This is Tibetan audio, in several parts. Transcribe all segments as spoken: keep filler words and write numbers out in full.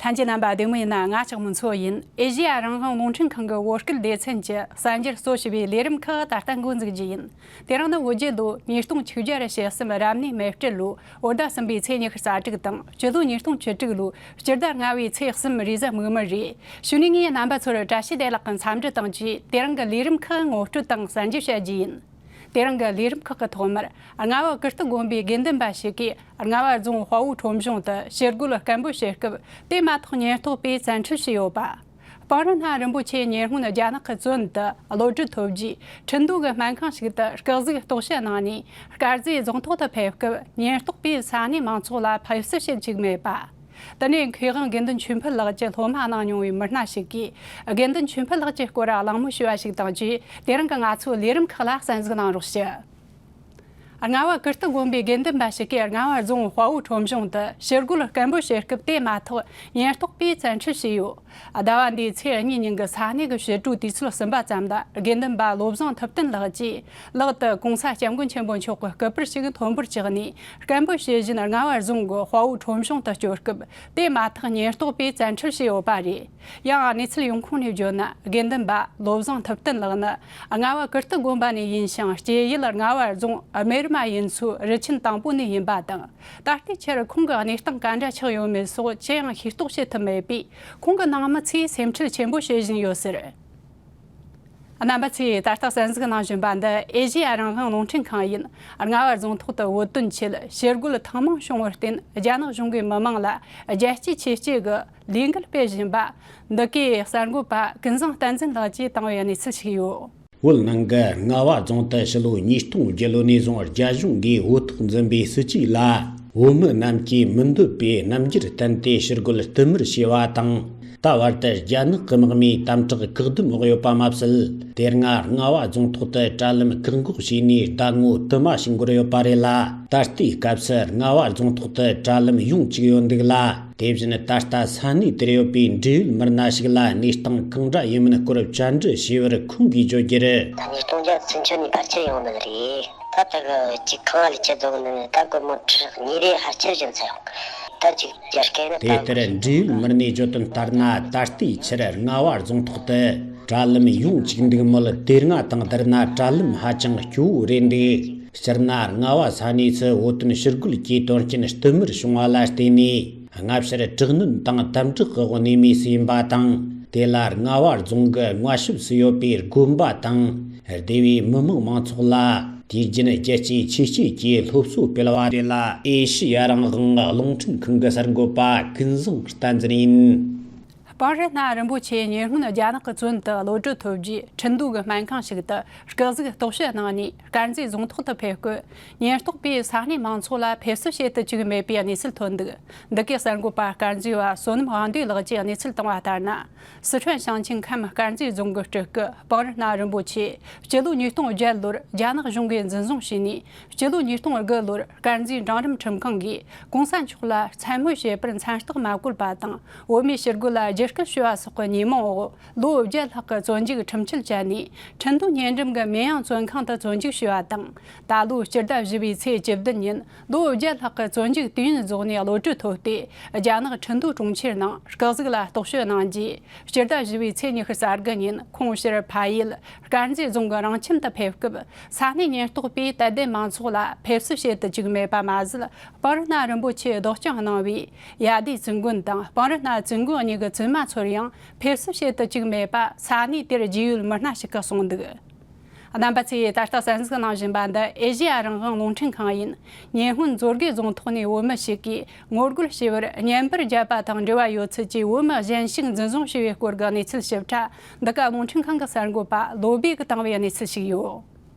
ལྷན་རྒྱས་རྣམ་པ་བདེ་མོ་ཡིན་ན། ང་ལྕགས་མོ་མཚོ་ཡིན། ཨེ་ཤེ་ཡ་རང་དབང་རླུང་འཕྲིན་ཁང་གི་བོད་སྐད་སྡེ་ཚན་གྱི་གསར་འགྱུར་གཙོ་བྱས་པའི་ལས་རིམ་ཁག་ད་ལྟ་འགོ་འཛུགས་རྒྱུ་ཡིན། དེ་རིང་ནི་བོད་རྒྱལ་ལོ་ཉིས་སྟོང་ཆིག་བརྒྱ་ཞེ་གསུམ་རབ་གནས་མེ་སྤྲེལ་ལོ་བོད་ཟླ་གསུམ་པའི་ཚེས་ཉི་ཤུ་རྩ་དྲུག་དང་། སྤྱི་ལོ་ཉིས་སྟོང་བཅུ་དྲུག་ལོའི་སྤྱི་ཟླ་ལྔ་པའི་ཚེས་གསུམ་རེས་གཟའ་མིག་དམར་རེད། གཞུག་ནས་ངས་རྣམ་པ་ཚོར་བཀྲ་ཤིས་བདེ་ལེགས་ཀྱི་འཚམས་འདྲི་དང་བཅས། དེ་རིང་གི་ལས་རིམ་ཁག་ངོ་སྤྲོད་དང་གསར་འགྱུར་བཤད་རྒྱུ་ཡིན། དེ་རིང་གི་ལས་རིམ་ཁག་གི་ཐོག་མར། རྔ་བ་ཀིརྟི་དགོན་པའི་དགེ་འདུན་པ་ཞིག་གིས་རྔ་བ་རྫོང་དཔའ་བོ་ཁྲོམ་གཞུང་དུ་ཞི་རྒོལ་སྐད་འབོད་བྱེད་སྐབས། དེ་མ་ཐག་ཉེན་རྟོག་པས་བཙན་ཁྲིད་བྱས་ཡོད་པ། སྤང་རི་སྣ་རིན་པོ་ཆེ་ཉེ་སྔོན་རྒྱ་ནག་གི་བཙོན་དུ་གློད་གྲོལ་ཐོབ་རྗེས། ཁྲིན་ཏུའུ་གི་སྨན་ཁང་ཞིག་ཏུ་སྐུ་གཟུགས་རྟོག་དཔྱོད་གནང་ནས། དཀར་མཛེས་རྫོང་ཐོག་ཏུ་ཕེབས་སྐབས། ཉེན་རྟོག་པས་ས་གནས་མང་ཚོགས་ལ་ཕེབས་བསུ་བྱེད་བཅུག་མེད་པ། དེ་ནས་མཁས་དབང་དགེ་འདུན་ཆོས་འཕེལ་ལགས་ཀྱི་སློབ་མ་གནང་མྱོང་བའི་མི་སྣ་ཞིག་གིས། དགེ་འདུན་ཆོས་འཕེལ་ལགས་ཀྱི་སྐོར་གླེང་མོལ་ཞུས་པ་ཞིག་དང་བཅས། དེ་རིང་གི་ང་ཚོའི་ལས་རིམ་ཁག་ལ་གསན་གཟིགས་གནང་རོགས་ཞུ། རྔ་བ་ཀིརྟི་དགོན་པའི་དགེ་འདུན་པ་ཞིག་གིས་རྔ་བ་རྫོང་དཔའ་བོ་ཁྲོམ་གཞུང་དུ་ཞི་རྒོལ་སྐད་འབོད་བྱེད་སྐབས། དེ་མ་ཐག་ཉེན་རྟོག་པས་བཙན་ཁྲིད་བྱས་ཡོད། ཟླ་བ་འདིའི་ཚེས་གཉིས་ཉིན་གྱི་ས་གནས་ཀྱི་ཕྱི་དྲོའི་དུས་ཚོད་གསུམ་པ་ཙམ་ལ། དགེ་འདུན་པ་བློ་བཟང་ཐུབ་བསྟན་ལགས་ཀྱིས་ལག་ཏུ་གོང་ས་སྐྱབས་མགོན་ཆེན་པོ་མཆོག་གི་སྐུ་པར་ཞིག་ཐོར་འབུར་བཅག་ནས་སྐད་འབོད་བྱེད་བཞིན་རྔ་བ་རྫོང་གི་དཔའ་བོ་ཁྲོམ་གཞུང་དུ་སྐྱོད་སྐབས། དེ་མ་ཐག་ཉེན་རྟོག་པས་བཙན་ཁྲིད་བྱས་ཡོད་པ་རེད། ཡང་གནས་ཚུལ་ཡོང་ཁུངས་ནས་བརྗོད་ན། དགེ་འདུན་པ་བློ་བཟང་ཐུབ་བསྟན་ལགས་ནི་རྔ་བ་ཀིརྟི་དགོན་པ་ནས་ཡིན་ཞིང་། སྐྱེས་ཡུལ་རྔ་བ་རྫོང་སྨད་རྨ་ཡུལ་ཚོའི་རུ་ཆེན་དང་པོ་ནས་ཡིན་པ་དང་། ད་ལྟའི་ཆར་ཁོང་གི་གནས་སྟངས་ག་འདྲ་ཆགས་ཡོད་མེད་སོགས་ཅི་ཡང་ཤེས་རྟོགས་བྱེད་ཐུབ་མེད་པས། ཁོང་གི་ནང་མི་ཚོས་སེམས་ཁྲལ་ཆེན་པོ་བྱེད་བཞིན་ཡོད་ཟེར། རྣམ་པ་ཚོས་ད་ལྟ་གསན་གཟིགས་གནང་བཞིན་པ་འདི་ཨེ་ཤེ་ཡ་རང་དབང་རླུང་འཕྲིན་ཁང་ཡིན། རྔ་བ་རྫོང་ཐོག་ཏུ་བོད་དོན་ཆེད་ཞི་རྒོལ་ཐེངས་མང་བྱུང་བར་བརྟེན། རྒྱ་ནག་གཞུང་གིས་མི་མང་ལ་རྒྱལ་གཅེས་ཆོས་གཅེས་ཀྱི་ལས་འགུལ་སྤེལ་བཞིན་པ། འདི་གའི་གསར་འགོད་པ་ཀུན་བཟང་བསྟན་འཛིན་ལགས་ཀྱིས་བཏང་བའི་གནས་ཚུལ་ཞིག་ཡོད། བོད་ནང་གི་རྔ་བ་རྫོང་དུ་ཕྱི་ལོ་ཉིས་སྟོང་བརྒྱད་ལོ་ནས་བཟུང་རྒྱ་གཞུང་གིས་འུ་ཐུག་འཛིན་པའི་སྲིད་ཇུས་ལ། བོད་མི་རྣམས་ཀྱིས་མི་འདོད་པའི་རྣམ་འགྱུར་བསྟན་ཏེ་ཕྱིར་རྒོལ་བསྟུད་མར་བྱས་པ་དང་། ད་བར་དུ་རྒྱ་ནག་གི་དམག་མིས་དམ་དྲག་བཀག་སྡོམ་འོག་ཡོད་པ་མ་ཟད། དེ་སྔ་རྔ་བ་རྫོང་ཐོག་ཏུ་དྲ་ལམ་བཀག་འགོག་བྱས་ནས་ཟླ་ངོ་དུ་མ་ཞིག་འགོར་ཡོད་པ་རེད་ལ། ད་ལྟའི་སྐབས་སུ་རྔ་བ་རྫོང་ཐོག་ཏུ་དྲ་ལམ་ཡོང་བཅུག་ཡོད་འདུག་ལ། དེ་བཞིན་ད་ལྟ་ས་གནས་དེར་ཡོད་པའི་འབྲེལ་ཡོད་མི་སྣ་ཞིག་ལ་གནས་སྟངས་གང་འདྲ་ཡིན་མིན་སྐོར་བཅར་འདྲི་བྱས་པར། ཁོང་གིས་བརྗོད་རྒྱུར། ད་ཉིས་སྟོང་བརྒྱ་ཚུན་ཆད་ནས་ཕལ་ཆེར་ཡོང་འདུག་རེད། ད་ལྟ་གི་ཅིག་ཁང་བ་ལས་ཅི་བཟོ་གི་འདུག་ད་སྒོར་མོ་ཁྲི་གཉིས་རེ་ཕལ་ཆེར་བཞག་ཚར་ཡོང་། ད་ཅིག་རྒྱ་སྐད་ནི། དེ་ལྟར་འབྲེལ་ཡོད་མི་སྣས་བརྗོད་དོན་ལྟར་ན། ད་ལྟའི་ཆར་རྔ་བ་རྫོང་ཐོག་ཏུ་དྲ་ལམ་ཡོང་བཅུག་འདུག་མོད། དེ་སྔ་དང་བསྡུར་ན་དྲ་ལམ་ཧ་ཅང་སྐྱོ་བོ་རེད་འདུག་སྤྱིར་ན་རྔ་བ་ས་གནས་སུ་བོད་དོན་ཕྱིར་རྒོལ་གྱི་དོན་རྐྱེན་བསྟུད་མར་བྱུང་བ་ལ་བརྟེན་ནས། སྔ་ཕྱིར་དྲག་གནོན་དང་དམ་དྲག་གི་འོག་གནས་མུས་སུ་ཡིན་པ་དང་། དེ་ལ་རྔ་བ་རྫོང་གི་དབུ་ཞབས་སུ་ཡོད་པའི་དགོན་པ་དང་སྡེ་བའི་མི་མང་མང་ཚོགས་ལ། དུས་རྒྱུན་རྒྱལ་གཅེས་ཆོས་གཅེས་ཀྱི་སློབ་གསོ་སྤེལ་བ་དེ་ལ། ཨེ་ཤེ་ཡ་རང་དབང་རླུང་འཕྲིན་ཁང་གི་གསར་འགོད་པ་ཀུན་བཟང་བསྟན་འཛིན་ཡིན། སྤང་རི་སྣ་རིན་པོ་ཆེ་ཉེ་སྔོན་རྒྱ་ནག་གི་བཙོན་དུ་གློད་གྲོལ་ཐོབ་རྗེས། ཁྲིན་ཏུའུ་གི་སྨན་ཁང་ཞིག་ཏུ་སྐུ་གཟུགས་རྟོག་དཔྱོད་གནང་ནས། དཀར་མཛེས་རྫོང་ཐོག་ཏུ་ཕེབས་སྐབས། ཉེན་རྟོག་པས་ས་གནས་མང་ཚོགས་ལ་ཕེབས་བསུ་བྱེད་དུ་བཅུག་མེད་པའི་གནས་ཚུལ་ཐོན་འདུག་འདི་གའི་གསར་འགོད་པ་དཀར་མཛེས་པ་བསོད་ནམས་དབང་འདུས་ལགས་ཀྱིས་གནས་ཚུལ་བཏང་བ་ལྟར་ན། སི་ཁྲོན་ཞིང་ཆེན་ཁམས་དཀར་མཛེས་རྫོང་གི་སྤྲུལ་སྐུ་སྤང་རི་སྣ་རིན་པོ་ཆེ། སྤྱི་ལོ་ཉིས་སྟོང་བརྒྱད་ལོར་རྒྱ་ནག་གཞུང་གིས་འཛིན་བཟུང་བྱས་ནས། སྤྱི་ལོ་ཉིས་སྟོང་དགུ་ལོར་དཀར་མཛེས་འབྲིང་རིམ་ཁྲིམས་ཁང་གིས་གོང་ས་མཆོག་ལ་མཚན་སྨོད་བྱས་པར་མཚན་རྟགས་མ་བཀོད་པ་དང་། བོད་མིའི་ཕྱིར་རྒོལ་ལ་རྒྱབ་སྐྱོར་བྱས་པ་སོགས་ཀྱི་ཉེས་མིང་འོག་ལོ་བརྒྱད་ལྷག་གི་བཙོན་འཇུག་ཁྲིམས་གཅོད་བྱས་ནས། ཁྲིན་ཏུའུ་ཉེ་འགྲམ་གྱི་མེ་ཡང་བཙོན་ཁང་དུ་བཙོན་འཇུག་བྱས་པ་དང་། ད་ལོའི་སྤྱི་ཟླ་བཞི་པའི་ཚེས་བཅུ་བདུན་ཉིན་ལོ་བརྒྱད་ལྷག་གི་བཙོན་འཇུག་དུས་ཡུན་རྫོགས་ནས་གློད་གྲོལ་ཐོབ་སྟེ། རྒྱ་ནག་ཁྲིན་ཏུའུ་གྲོང་ཁྱེར་ནང་སྐུ་གཟུགས་ལ་རྟོག་དཔྱོད་གནང་རྗེས། སྤྱི་ཟླ་བཞི་པའི་ཚེས་ཉི་ཤུ་རྩ་དགུ་ཉིན་ཁོང་ཕྱིར་ཕ་ཡུལ་དཀར་མཛེས་རྫོང་གི་རང་ཁྱིམ་དུ་ཕེབས་སྐབས། ས་གནས་ཉེན་རྟོག་པས་དད་ལྡན་མང་ཚོགས་ལ་ཕེབས་བསུ་བྱེད་དུ་བཅུག་མེད་པ་མ་ཟད། སྤང་རི་སྣ་རིན་པོ་ཆེ་བདག་སྐྱོང་གནང་བའི་ཡ་དེ་བཙུན་དགོན་དང་། སྤང་རི་སྣ་བཙུན་དགོན་གཉིས་ཀྱི་བཙུན་མ་ཚོར་ཡང་ཕེབས་བསུ་བྱེད་དུ་བཅུག་མེད་པ་ས་གནས་དེར་རྒྱུས་ཡོད་མི་སྣ་ཞིག་གིས་གསུངས་འདུག་རྣམ་པ་ཚོས་ད་ལྟ་གསན་གཟིགས་གནང་བཞིན་པ་འདི་ཨེ་ཤེ་ཡ་རང་དབང་རླུང་འཕྲིན་ཁང་ཡིན། ཉེ་སྔོན་མཛོད་དགེ་རྫོང་ཐོག་ནས་བོད་མི་ཞིག་གིས་ངོ་རྒོལ་བྱས་པར་བརྙན་པར་བརྒྱབ་པ་དང་འབྲེལ་བ་ཡོད་ཚུལ་གྱི་བོད་མི་གཞན་ཞིག་འཛིན་བཟུང་བྱས་པའི་སྐོར་གྱི་གནས་ཚུལ་ཞིབ་ཕྲ། འདི་ག་རླུང་འཕྲིན་ཁང་གི་གསར་འགོད་པ་བློ་བྷེ་གིས་བཏང་བའི་གནས་ཚུལ་ཞིག་ཡོད།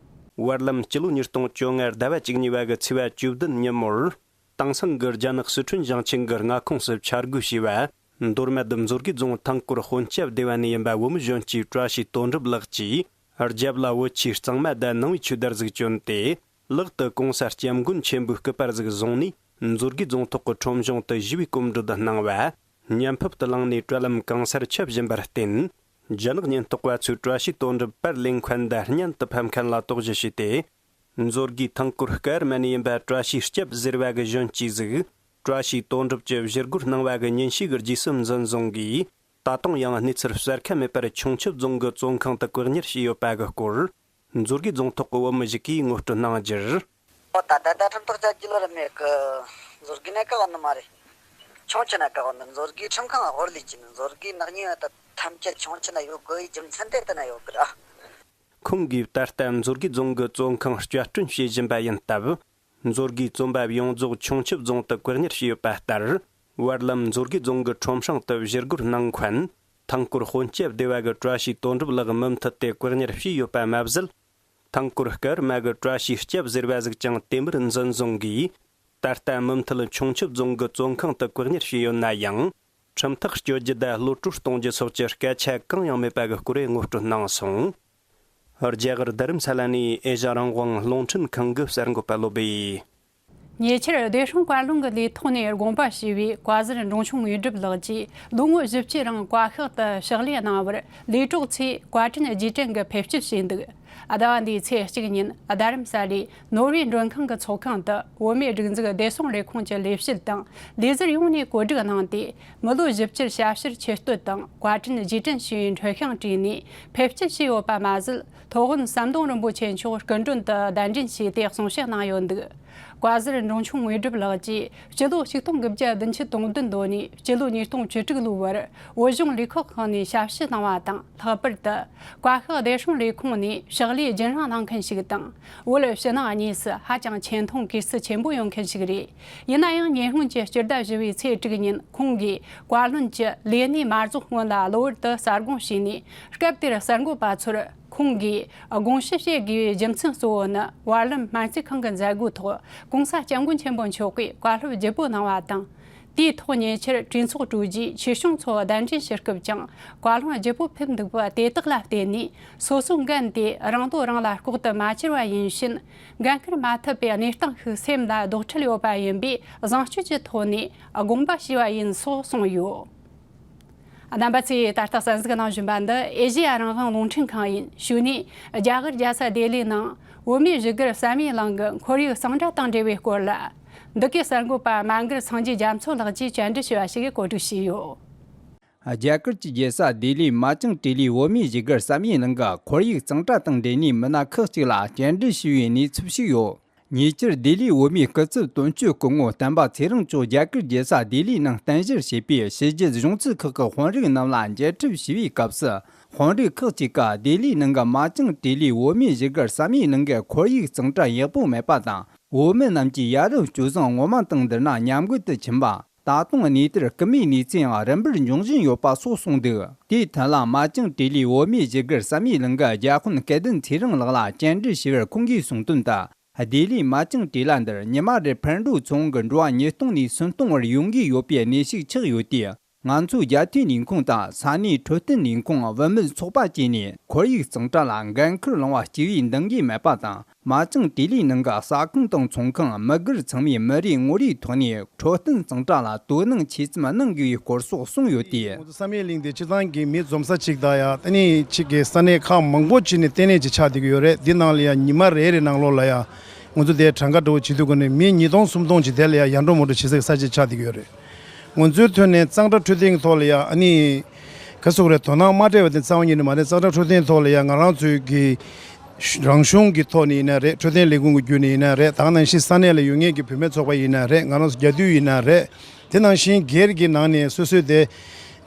བར་ལམ་སྤྱི་ལོ་ཉིས་སྟོང་བཅོ་ལྔ་ཟླ་བ་བཅུ་གཉིས་པ་གི་ཚེས་པ་བཅུ་བདུན་ཉིན་མོར། དེང་སང་གི་རྒྱ་ནག་སི་ཁྲོན་ཞིང་ཆེན་གྱི་མངའ་ཁོངས་སུ་འཆར་འགོད་བྱས་པ། མདོ་སྨད་མཛོད་དགེ་རྫོང་ཐང་སྐོར་དཔོན་སྐྱབས་སྡེ་བ་ནས་ཡིན་པ་བོད་མི་གཞོན་སྐྱེས་བཀྲ་ཤིས་དོན་གྲུབ་ལགས་ཀྱིས། རྒྱབ་ལ་བོད་ཆས་གཙང་མ་དང་ནང་པའི་ཆོས་དར་ཟིག་གྱོན་ཏེ། ལག་ཏུ་གོང་ས་སྐྱབས་མགོན་ཆེན་པོའི་སྐུ་པར་ཟིག་བཟུང་ནས། མཛོད་དགེ་རྫོང་ཐོག་གི་ཁྲོམ་གཞུང་དུ་ཞི་བའི་གོམ་བགྲོད་གནང་བ། བརྙན་ཕབ་ཏུ་བླངས་ནས་དྲ་ལམ་གང་སར་ཁྱབ་བཞིན་པར་བརྟེན། རྒྱ་ནག་ཉེན་རྟོག་པ་ཚོས་བཀྲ་ཤིས་དོན་གྲུབ་པར་ལེན་མཁན་དང་བརྙན་དུ་ཕབ་མཁན་ལ་དོགས་གཞི་བྱས་ཏེ། མཛོད་དགེའི་ཐང་སྐོར་སྐར་མ་ནས་ཡིན་པ་བཀྲ་ཤིས་སྐྱབས་ཟེར་བ་གི་གཞོན་སྐྱེས་ཟིག་བཀྲ་ཤིས་དོན་གྲུབ་ཀྱིས་ཞུ་སྒོར་གནང་བ་གི་ཉིན་ཞིག་གི་རྗེས་སུ་འཛིན་བཟུང་གིས། ད་དུང་ཡང་གནས་ཚུལ་གསལ་ཁ་མེད་པར་ཁྱུང་མཆུབ་རྫོང་གི་བཙོན་ཁང་དུ་བཀག་ཉར་བྱས་ཡོད་པ་གི་སྐོར། མཛོད་དགེ་རྫོང་ཐོག་གི་བོད་མི་ཞིག་གིས་ངོ་སྤྲོད་གནང་རྒྱུར། ཨོ་ད་ད་ད་ཁྲིམས་ཐག་བཅད་རྒྱུ་ལ་ར་མེད་གི། མཛོད་དགེ་ནས་བཀག་ནི་མ་རེད། ཁྱུང་མཆུབ་ནས་བཀག་ནི། མཛོད་དགེ་ཁྲིམས་ཁང་ཧོར་ལས་ཀྱི་ནི། མཛོད་དགེ་ནག་ཉེས་པ་ད་ཐམས་ཅད་ཁྱུང་མཆུབ་ནས་ཡོད་དགོས་ཡི་རྒྱུ་མཚན་དེ་ལྟ་ན་ཡོད་གི་ར། ཁོང་གིས་ད་ལྟ་མཛོད་དགེ་རྫོང་གི་བཙོན་ཁང་བསྐྱར་སྐྲུན་བྱེད་བཞིན་པ་ཡིན་སྟབས། མཛོད་དགེའི་བཙོན་པ་ཡོངས་རྫོགས་ཁྱུང་མཆུབ་རྫོང་དུ་བཀག་ཉར་བྱས་ཡོད་པ་ལྟར། བར་ལམ་མཛོད་དགེ་རྫོང་གི་ཁྲོམ་སྲང་དུ་ཞུ་སྒོར་གནང་མཁན། ཐང་སྐོར་དཔོན་སྐྱབས་སྡེ་བ་གི་བཀྲ་ཤིས་དོན་གྲུབ་ལགས་མུ་མཐུད་དེ་བཀག་ཉར་བྱས་ཡོད་པ་མ་ཟད། ཐང་སྐོར་སྐར་མ་གི་བཀྲ་ཤིས་སྐྱབས་ཟེར་བ་ཟིག་ཀྱང་དེ་མུར་འཛིན་བཟུང་གིས། ད་ལྟ་མུ་མཐུད་ཁྱུང་མཆུབ་རྫོང་གི་བཙོན་ཁང་དུ་བཀག་ཉར་བྱས་ཡོད་ན་ཡང་། ཁྲིམས་ཐག་གཅོད་རྒྱུ་དང་གློད་བཀྲོལ་གཏོང་རྒྱུ་སོགས་ཀྱི་སྐད་ཆ་གང་ཡང་མེད་པ་གི་སྐོར་ངོ་སྤྲོད་གནང་སོང་། རྒྱ་གར་རྡ་རམ་ས་ལ་ནས་ཨེ་ཤ་རང་དབང་རླུང་འཕྲིན་ཁང་གི་གསར་འགོད་པ་བློ་བྷེ། ཉེ་ཆར་བདེ་སྲུང་བཀའ་བློན་གྱི་ལས་ཐོག་ནས་དགོངས་པ་ཞུས་པའི་བཀའ་ཟུར་འབྲོང་ཆུང་དངོས་གྲུབ་ལགས་ཀྱིས་ལོ་ངོ་བཞི་བཅུ་རིང་བཀའ་ཤག་ཏུ་ཕྱག་ལས་གནང་བར་ལས་གྲོགས་ཚོས་བཀའ་དྲིན་རྗེས་དྲན་གྱི་ཕེབས་སྐྱེལ་བྱས་འདུག་ཟླ་བ་འདིའི་ཚེས་གཅིག་ཉིན་རྡ་རམ་ས་ལའི་ནོར་ཝེ་མགྲོན་ཁང་གི་ཚོགས་ཁང་དུ་བོད་མིའི་སྒྲིག་འཛུགས་བདེ་སྲུང་ལས་ཁུངས་ཀྱི་ལས་བྱེད་དང་ལས་ཟུར་ཡོངས་ནས་གོ་སྒྲིག་གནང་སྟེ། མི་ལོ་བཞི་བཅུར་ཞབས་ཕྱིར་ཆེ་བསྟོད་དང་བཀའ་དྲིན་རྗེས་དྲན་ཞུ་བའི་འཕྲིན་བཤང་བྲིས་ནས་ཕེབས་སྐྱེལ་བྱས་ཡོད་པ་མ་ཟད། མཐོ་དབོན་ཟམ་གདོང་རིན་པོ་ཆེ་མཆོག་སྐུ་མགྲོན་དུ་གདན་འདྲེན་བྱས་ཏེ་གསུང་བཤད་གནང་ཡོད་འདུག་བཀའ་ཟུར་འབྲོང་ཆུང་དངོས་གྲུབ་ལགས་ཀྱིས་སྤྱི་ལོ་ཆིག་སྟོང་དགུ་བརྒྱ་བདུན་ཅུ་དོན་བདུན་ལོ་ནས་སྤྱི་ལོ་ཉིས་སྟོང་བཅུ་དྲུག་ལོའི་བར་བོད་གཞུང་ལས་ཁུངས་ཁག་ནས་ཞབས་ཕྱི་གནང་བ་དང་། ལྷག་པར་དུ་བཀའ་ཤག་བདེ་སྲུང་ལས་ཁུངས་ནས་ཕྱག་ལས་རྒྱུན་རིང་གནང་མཁན་ཞིག་དང་། བོད་ཕྱི་ནང་གཉིས་སུ་ཧ་ཅང་ཆེ་མཐོང་གོས་ཚུལ་ཆེན་པོ་ཡོད་མཁན་ཞིག་རེད། ཡིན་ན་ཡང་ཉེ་སྔོན་གྱི་སྤྱི་ཟླ་བཞི་བའི་ཚེས་དྲུག་ཉིན་ཁོང་གིས་བཀའ་བློན་གྱི་ལས་གནས་མ་རྫོགས་སྔོན་ལ་གློ་བུར་དུ་གསར་དགོངས་བྱས་ནས། སྐབས་དེར་གསར་འགོད་པ་ཚོར་ཁོང་གིས་དགོངས་ཞུ་བྱེད་དགོས་པའི་རྒྱུ་མཚན་གཙོ་བོ་ནི། བར་ལམ་སྨན་རྩིས་ཁང་གི་མཛད་སྒོའི་ཐོག་གོང་ས་སྐྱབས་མགོན་ཆེན་པོ་མཆོག་གིས་བཀའ་སློབ་ལྗིད་པོ་གནང་བ་དང་། དེའི་ཐོག་ཉེ་ཆར་གྲོས་ཚོགས་གྲོལ་རྗེས་ཆོས་སྐྱོང་ཚོ་གདན་འདྲེན་ཞུ་སྐབས་ཀྱང་བཀའ་བློན་ལྗིད་པོ་ཕེབས་འདུག་པ། དེ་དག་ལ་བརྟེན་ནས་སོ་སོའི་འགན་དེ་རང་དོན་རང་ལ་ལྐོག་ཏུ་མ་གྱུར་བ་ཡིན་ཕྱིན། འགན་འཁུར་མ་ཐུབ་པའི་གནས་སྟངས་ཤིག་སེམས་ལ་རྡོག་ཁྲེལ་ཡོད་པ་ཡིན་པས། བཟང་སྤྱོད་ཀྱི་ཐོག་ནས་དགོངས་པ་ཞུས་པ་ཡིན་སོགས་གསུངས་ཡོད། རྣམ་པ་ཚོས་ད་ལྟ་གསན་གཟིགས་གནང་བཞིན་པ་འདི་ཨེ་ཤེ་ཡ་རང་དབང་རླུང་འཕྲིན་ཁང་ཡིན། གཞུག་ནས་རྒྱ་གར་རྒྱལ་ས་ལྡི་ལིའི་ནང་བོད་མིའི་བཞུགས་སྒར་བསམ་ཡས་གླིང་གི་ཁོར་ཡུག་གཙང་སྦྲ་དང་འབྲེལ་བའི་སྐོར་ལ། འདི་གའི་གསར་འགོད་པ་མ་གར་སངས་རྒྱས་རྒྱ་མཚོ་ལགས་ཀྱིས་བཅར་འདྲི་ཞུས་པ་ཞིག་གིས་གོ་སྒྲིག་བྱས་ཡོད། རྒྱ་གར་གྱི་རྒྱལ་ས་ལྡི་ལིའི་མ་ཅང་ཏྲི་ལིའི་བོད་མིའི་བཞུགས་སྒར་བསམ་ཡས་གླིང་གི་ཁོར་ཡུག་གཙང་སྦྲ་དང་འབྲེལ་ནས་མི་སྣ་ཁག་ཅིག་ལ་བཅར་འདྲི་ཞུས་པའི་གནས་ཚུལ་ཞིག་ཡོད། ཉེ་ཆར་ལྡི་ལིའི་བོད་མིའི་སྐུ་ཚབ་དོན་གཅོད་སྐུ་ངོ་བསྟན་པ་ཚེ་རིང་མཆོག་རྒྱ་གར་རྒྱལ་ས་ལྡི་ལིའི་ནང་རྟེན་གཞི་བྱས་པའི་ཕྱི་རྒྱལ་གཞུང་ཚབ་ཁག་གི་དཔོན་རིགས་རྣམས་ལ་མཇལ་འཕྲད་ཞུས་པའི་སྐབས་སུ། དཔོན་རིགས་ཁག་ཅིག་གིས་ལྡི་ལིའི་ནང་གི་མ་ཅང་ཏྲི་ལིའི་བོད་མིའི་བཞུགས་སྒར་བསམ་ཡས་གླིང་གི་ཁོར་ཡུག་གཙང་སྦྲ་ཡག་པོ་མེད་པ་དང་། བོད་མི་རྣམས་ཀྱིས་ཡ་རབས་སྤྱོད་བཟང་ངོ་མ་དང་བསྡུར་ན་ཉམས་རྒུད་དུ་ཕྱིན་པ། ད་དུང་གནས་དེར་རྐུ་མའི་གནས་ཚུལ་ཡང་རིམ་པར་འབྱུང་བཞིན་ཡོད་པ་སོགས་གསུངས་འདུག་དེའི་ཐད་ལ་མ་ཅང་ཏྲི་ལིའི་བོད་མིའི་བཞུགས་སྒར་བསམ་ཡས་གླིང་གི་རྒྱ་དཔོན་སྐལ་ལྡན་ཚེ་རིང་ལགས་ལ་བཅར་འདྲི་ཞུས་པར་ཁོང་གིས་གསུངས་དོན་དུ། ལྡི་ལིའི་མ་ཅང་ཏྲི་ལ་འདིར་ཉི་མ་རེར་འཕུར་འགྲོ་ཚོང་གི་འགྲོ་བ་ཉིས་སྟོང་ནས་སུམ་སྟོང་བར་ཡོང་གི་ཡོད་པའི་གནས་ཤིག་ཆགས་ཡོད་དེ། ང་ཚོའི་རྒྱ་མཐོའི་ནས་ཁུངས་དང་ས་གནས་འཕྲོད་བསྟེན་ནས་ཁུངས་བུད་མེད་ཚོགས་པ་བཅས་ནས་ཁོར་ཡུག་གཙང་སྦྲ་ལ་འགན་འཁུར་བླངས་པ་གཅིག་པུའི་འདང་གི་མེད་པ་དང་། མ་ཅང་ཏྲི་ལིའི་ནང་གི་ཟ་ཁང་དང་ཚོང་ཁང་མི་སྒེར་ཚང་མས་མི་རེ་ངོ་རེའི་ཐོག་ནས་འཕྲོད་བསྟེན་གཙང་སྦྲ་ལ་དོ་སྣང་ཆེ་ཙམ་གནང་དགོས་པའི་སྐོར་སོགས་གསུངས་ཡོད་དེ། ང་ཚོ་བསམ་ཡས་གླིང་དེ་སྤྱིར་བཏང་གི་མི་འཛོམས་ས་གཅིག་དང་ཡང་ཨ་ནི་གཅིག་གི་ས་གནས་ཁག་མང་པོ་ཅིག་ནས་ལྟེ་གནས་ཅིག་ཆགས་བསྡད་ཀྱི་ཡོད་རེད། འདི་ནང་ལ་ཡང་ཉི་མ་རེ་རེ་ནང་ལོགས་ལ་ཡང་ང་ཚོ་དེ་གྲངས་ཀ་འདྲ་བོ་བྱེད་དུས་ཀ་ནས་མི་ཉིས་སྟོང་སུམ་སྟོང་ཅིག་དེ་ལ་ཡང་ཡར་འགྲོ་མར་འགྲོ་བྱེད་སའི་ས་ཆ་ཆགས་བསྡད་ཀྱི་ཡོད་རེད། ང་ཚོའི་ཐོག་ནས་གཙང་སྦྲ་འཕྲོད་བསྟེན་གྱི་ཐོག་ལ་ཡང་ཨ་ནི་ག་ཟེར་དགོས་རེད། དོ་སྣང་མ་སྤྲད་པ་དེ་རྩ་བ་ཉིད་ནས་མ་རེད། གཙང་སྦྲ་འཕྲོད་བསྟེན་ཐོག་ལ་ཡང་ང་རང་ཚོའི་གི་རང་གཞུང་གི་ཐོག་ནས་ཡིན་ན་རེད། འཕྲོད་བསྟེན་ལས་ཁུངས་ཀྱི་བརྒྱུད་ནས་ཡིན་ན་རེད། ད་ག་ནང་བཞིན་ས་གནས་ལ་ཡོད་མཁན་གྱི་བུད་མེད་ཚོགས་པ་ཡིན་ན་རེད། ང་རང་ཚོ་རྒྱ་འཐུས་ཡིན་ན་རེད། དེ་ནང་བཞིན་སྒེར་གྱི་ནང་ནས་སོ་སོའི་དེ་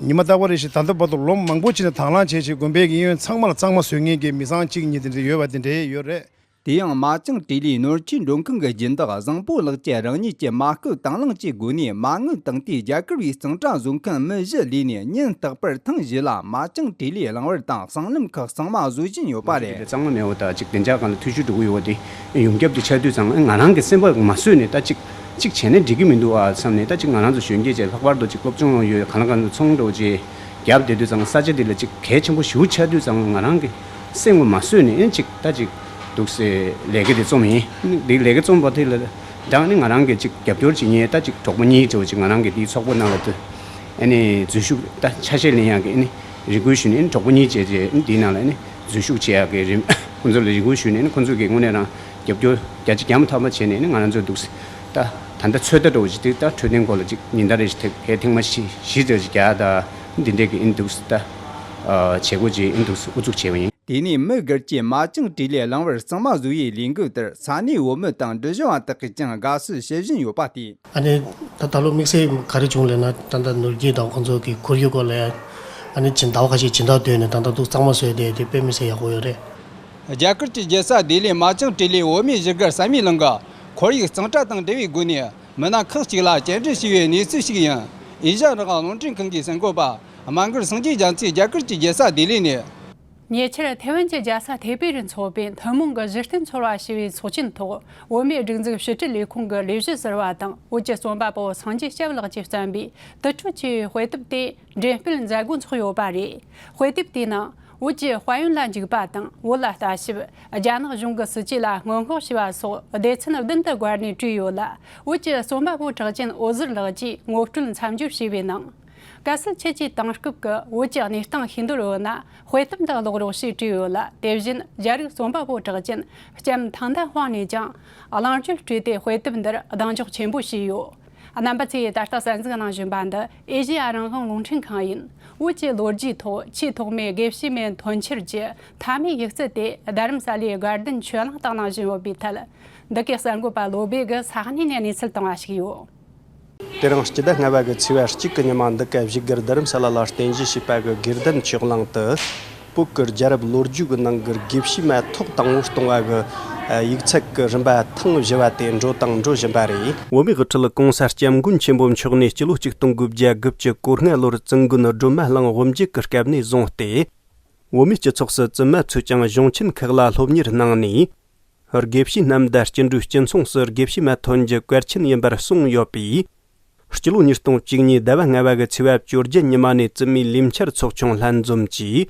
ཉི་མ་རྟག་པ་རེ་བཞིན་ད་ལྟ་བར་དུ་ལོ་མང་པོ་ཅིག་ནས་དང་བླངས་བྱས་བྱས་དགོན་པའི་གི་གཡས་གཡོན་ཚང་མ་ལ་གཙང་མ་བཟོ་མཁན་གྱི་མི་ཚང་གཅིག་གཉིས་དེ་འདྲ་ཡོད་པ་དེ་འདྲ་ཡོད་རེད། དེ་ཡང་མ་ཅང་ཏྲི་ལིའི་ནོར་ཆུའི་མགྲོན་ཁང་གི་སྦྱིན་བདག་བཟང་པོ་ལགས་ཀྱིས་རང་ཉིད་ཀྱི་མ་སྐུལ་དང་བླངས་ཀྱི་སྒོ་ནས་མ་དངུལ་བཏང་སྟེ་རྒྱ་གར་བའི་གཙང་སྦྲ་བཟོ་མཁན་མི་བཞི་ལས་ནས་ཉིན་རྟག་པར་ཐེངས་བཞི་ལ་མ་ཅང་ཏྲི་ལིའི་གླང་བར་དང་སྲང་ལམ་ཁག་གཙང་མ་བཟོ་བཞིན་ཡོད་པ་རེད། གཙང་མ་མེད་པ་དང་ཅིག་བདེ་འཇགས་སྒང་ལ་འཐུས་ཤོར་འགྲོ་གི་ཡོད་པ་དེ་ཡོངས་ཁྱབ་ཀྱི་ཆགས་དུས་ཙང་ང་རང་གི་སེམས་པ་མ་བཟོད་ནས་ད་ཅིག་ཅིག་བྱས་ན་འགྲིག་གི་མི་འདུག་ཨ་བསམ་ནས། ད་ཅིག་ང་རང་ཚོ་གཞོན་སྐྱེས་བྱས་ལྷག་པར་དུ་ཅིག་སློབ་སྦྱོང་ཡོད་གང་ལ་གང་འཚོ་ཚོང་འགྲོ་བྱས་རྒྱབ་བསྡད་དུས་ཙང་ས་ཆ་འདི་ལ་ཅིག་གལ་ཆེན་པོ་ཞེ་པོ་ཆགས་དུས་ཙང་ང་རང་གི་སེམས་ཀྱི་མ་བཟོད་ནས་ཨེ་ཅིག་ད་ཅིག་འདུག་སེ་ལས་ཀ་དེ་རྩོམ་ཡིན། འདི་ལས་ཀ་རྩོམ་པ་དེ་ལ་ད་ནི་ང་རང་གི་ཅིག་རྒྱབ་སྐྱོར་བྱེད་མཁན་ད་ཅིག་གྲོགས་པོ་གཉིས་འདྲ་བོ་ཅིག་ང་རང་གི་འདིའི་ཚོགས་པ་ནང་ལ་དུ་ཨ་ནི་འཛུལ་ཞུགས་ད་ཆ་ཤས་ལེན་ཡག་གི་ཨ་ནི་རེ་སྐུལ་ཞུས་ནས་ཨ་ནི་གྲོགས་པོ་གཉིས་བྱས་རྗེས་ཨ་ནི་འདིའི་ནང་ལ་ཨ་ནི་འཛུལ་ཞུགས་བྱེད་ཡག་གི་རེ་ཁོང་ཚོ་ལ་རེ་སྐུལ་ཞུས་ནས་ཨ་ནི་ཁོང་ཚོ་གིས་དངོས་གནས་རང་རྒྱབ་སྐྱོར་རྒྱ་ཆེ་རྒྱ་མ་ཐག་པ་བྱས་ནས་ཨ་ནི་ང་རང་ཚོ་འདུག་སེ་ད་ ད་ལྟ་ཚོད་ལྟ་འདྲ་བོ་ཅིག་དེ་ད་འཕྲོད་བསྟེན་སྐོར་ལ་ཅིག་ཉིན་ལྟར་རེ་བཞིན་དེ་ཕལ་ཐེངས་མ་བཞི་བཞི་ཙམ་ཅིག་རྒྱག་ད་འདི་འདྲས་ཀྱི་ཨིན་འདུག་ད་བྱེད་སྒོ་ཅིག་ཨིན་འདུག་དབུ་འཛུགས་བྱས་པ་ཡིན། དེ་ནས་མི་སྒེར་གྱི་མ་ཅང་ཀྲི་ལེ་གླེང་བར་གཙང་མ་བཟོ་བའི་ལས་འགུལ་དེར་ས་གནས་བོད་མི་དང་འབྲི་གཞུང་བ་དག་གིས་ཀྱང་དགའ་བསུ་བྱེད་བཞིན་ཡོད་པ་སྟེ། ཨ་ནི་ད་ད་ལོ་དམིགས་བསལ་ག་རེ་བྱུང་ལབ་ན། ད་ལྟ་ནོར་རྒྱུན་དང་ཁོང་ཚོ་གི་ཁོར་ཡུག་སྐོར་ལ་ཡང་ཨ་ནི་སྦྱིན་ཟླ་བ་ཁ་ཤས་སྦྱིན་བདག་བཏོན་ནས་ད་ལྟ་འདུག་གཙང་མ་བཟོས་ཏེ་དེ་དཔེ་མི་སྲིད་ཡག་པོ་ཡོད་རེད། རྒྱ་གར་གྱི་རྒྱལ་ས་ལྡི་ལིའི་མ་ཅང་ཀྲི་ལེ་བོད་མིའི་བཞུགས་སྒར་བསམ་ཡས་གླིང་གི་ཁོར་ཡུག་གཙང་སྦྲ་དང་འབྲེལ་བའི་སྒོ་ནས་མི་སྣ་ཁག་ཅིག་ལ་བཅར་འདྲི་ཞུས་པའི་གནས་ཚུལ་ཞིག་ཡིན། ཨེ་ཤ་ཡ་རང་དབང་རླུང་འཕྲིན་ཁང་གི་གསར་འགོད་པ་སྨན་སྒར་སངས་རྒྱས་རྒྱ་མཚོས་རྒྱ་གར་གྱི་རྒྱལ་ས་ལྡི་ལི་ནས། ཉེ་ཆར་ཐེ་ཝན་གྱི་རྒྱལ་ས་ཐེ་པེ་རུ་འཚོགས་པའི་ཐུན་མོང་གི་གཞི་རྟེན་ཚོར་བ་ཞེས་པའི་ཚོགས་ཆེན་ཐོག་བོད་མིའི་སྒྲིག་འཛུགས་ཕྱི་དྲིལ་ལས་ཁུངས་ཀྱི་ལས་བྱེད་ཟུར་པ་དང་བོད་ཀྱི་རྩོམ་པ་པོ་སངས་རྒྱས་སྐྱབས་ལགས་ཀྱིས་བརྩམས་པའི་དུར་ཁྲོད་ཆེ་བའི་དཔེ་དེབ་དེ་འགྲེམས་སྤེལ་མཛད་སྒོ་འཚོགས་ཡོད་པ་རེད། དཔེ་དེབ་དེའི་ནང་བོད་ཀྱི་དཔལ་ཡོན་ལ་འཇུག་པ་དང་བོད་ལ་ལྟ་ཞིབ། རྒྱ་ནག་གཞུང་གི་སྲིད་བྱུས་ལ་སྔོན་དཔག་བྱས་པ་སོགས་སྡེ་ཚན་བདུན་དུ་བགར་ནས་བྲིས་ཡོད་ལ། བོད་ཀྱི་རྩོམ་པ་པོ་གྲགས་ཅན་འོད་ཟེར་ལགས་ཀྱིས་ངོ་སྤྲོད་མཚམས་སྦྱོར་བྱས་པའི་ནང་། གལ་སྲིད་ཁྱེད་ཀྱིས་དེང་སྐབས་ཀྱི་བོད་ཀྱི་གནས་སྟངས་ཤེས་འདོད་ཡོད་ན་དཔེ་དེབ་འདི་ཀློག་རོགས་ཞེས་བྲིས་ཡོད་ལ། དེ་བཞིན་རྒྱ་རིགས་རྩོམ་པ་པོ་གྲགས་ཅན་ལྕམ་ཐང་ཐན་ཧོང་ནས་ཀྱང་གླེང་བརྗོད་སྤྲོས་ཏེ་དཔེ་དེབ་འདིར་གདེང་འཇོག་ཆེན་པོ་བྱས་ཡོད། རྣམ་པ་ཚོས་ད་ལྟ་གསན་གཟིགས་གནང་བཞིན་པ་འདི་ཨེ་ཤེ་ཡ་རང་དབང་རླུང་འཕྲིན་ཁང་ཡིན། བོད་ཀྱི་ལོ་རྒྱུས་ཐོག་ཆེས་ཐོག་མའི་དགེ་བཤེས་མའི་མཐོང་ཆེར་གྱི་མཐའ་མའི་ཡིག་ཚད་དེ་རྡ་རམ་ས་ལའི་དགའ་ལྡན་ཆོས་གླིང་དུ་གནང་བཞིན་ཡོད་པའི་ཐད། འདི་གའི་གསར་འགོད་པ་བློ་སྦེ་གིས་ས་གནས་ནས་གནས་ཚུལ་བཏང་བ་ཞིག་ཡོད། དེ་རིང་སྤྱི་ཟླ་ལྔ་པ་གི་ཚེས་པ་གཅིག་གི་ཉི་མ་འདི་ག་བཞུགས་སྒར་རྡ་རམ་ས་ལ་ལ་རྟེན་གཞི་བྱས་པ་གི་དགེ་ལྡན་ཆོས་གླིང་དུ། བོད་ཀྱི་རྒྱལ་རབས་ལོ་རྒྱུས་ཀྱི་ནང་གི་དགེ་བཤེས་མ་ཐོག་དང་པོ་གཏོང་བ་གི་ཡིག་ཚད་ཀྱི་རིམ་པ་ཐེངས་བཞི་པ་དེ་འགྲོ་དང་འགྲོ་བཞིན་པ་རེད། བོད་མིའི་དབུ་ཁྲིད་གོང་ས་སྐྱབས་མགོན་ཆེན་པོ་མཆོག་ནས་སྤྱི་ལོ་གཅིག་སྟོང་དགུ་བརྒྱ་དགུ་བཅུ་གོ་ལྔ་ལོར་བཙུན་དགོན་སྒྲོལ་མ་གླིང་དབུ་འབྱེད་ཀྱི་སྐབས་ནས་བཟུང་སྟེ། བོད་མིའི་སྤྱི་ཚོགས་སུ་བཙུན་མ་ཚོས་ཀྱང་གཞུང་ཆེན་ཁག་ལ་སློབ་གཉེར་གནང་ནས། དགེ་བཤེས་རྣམས་དང་སྐྱེ་འགྲོའི་སྤྱི་མཚུངས་སུ་དགེ་བཤེས་མ་ཐོན་རྒྱུ་གལ་ཆེན་ཡིན་པར་གསུངས་ཡོད་པས། སྤྱི་ལོ་ཉིས་སྟོང་བཅུ་གཉིས་ཟླ་བ་ལྔ་པ་གི་ཚེས་པ་བཅོ་བརྒྱད་ཉི་མ་ནས་བཙུན་མའི་ལས་འཆར་ཚོགས་ཆུང་ལྷན་འཛོམས་ཀྱིས།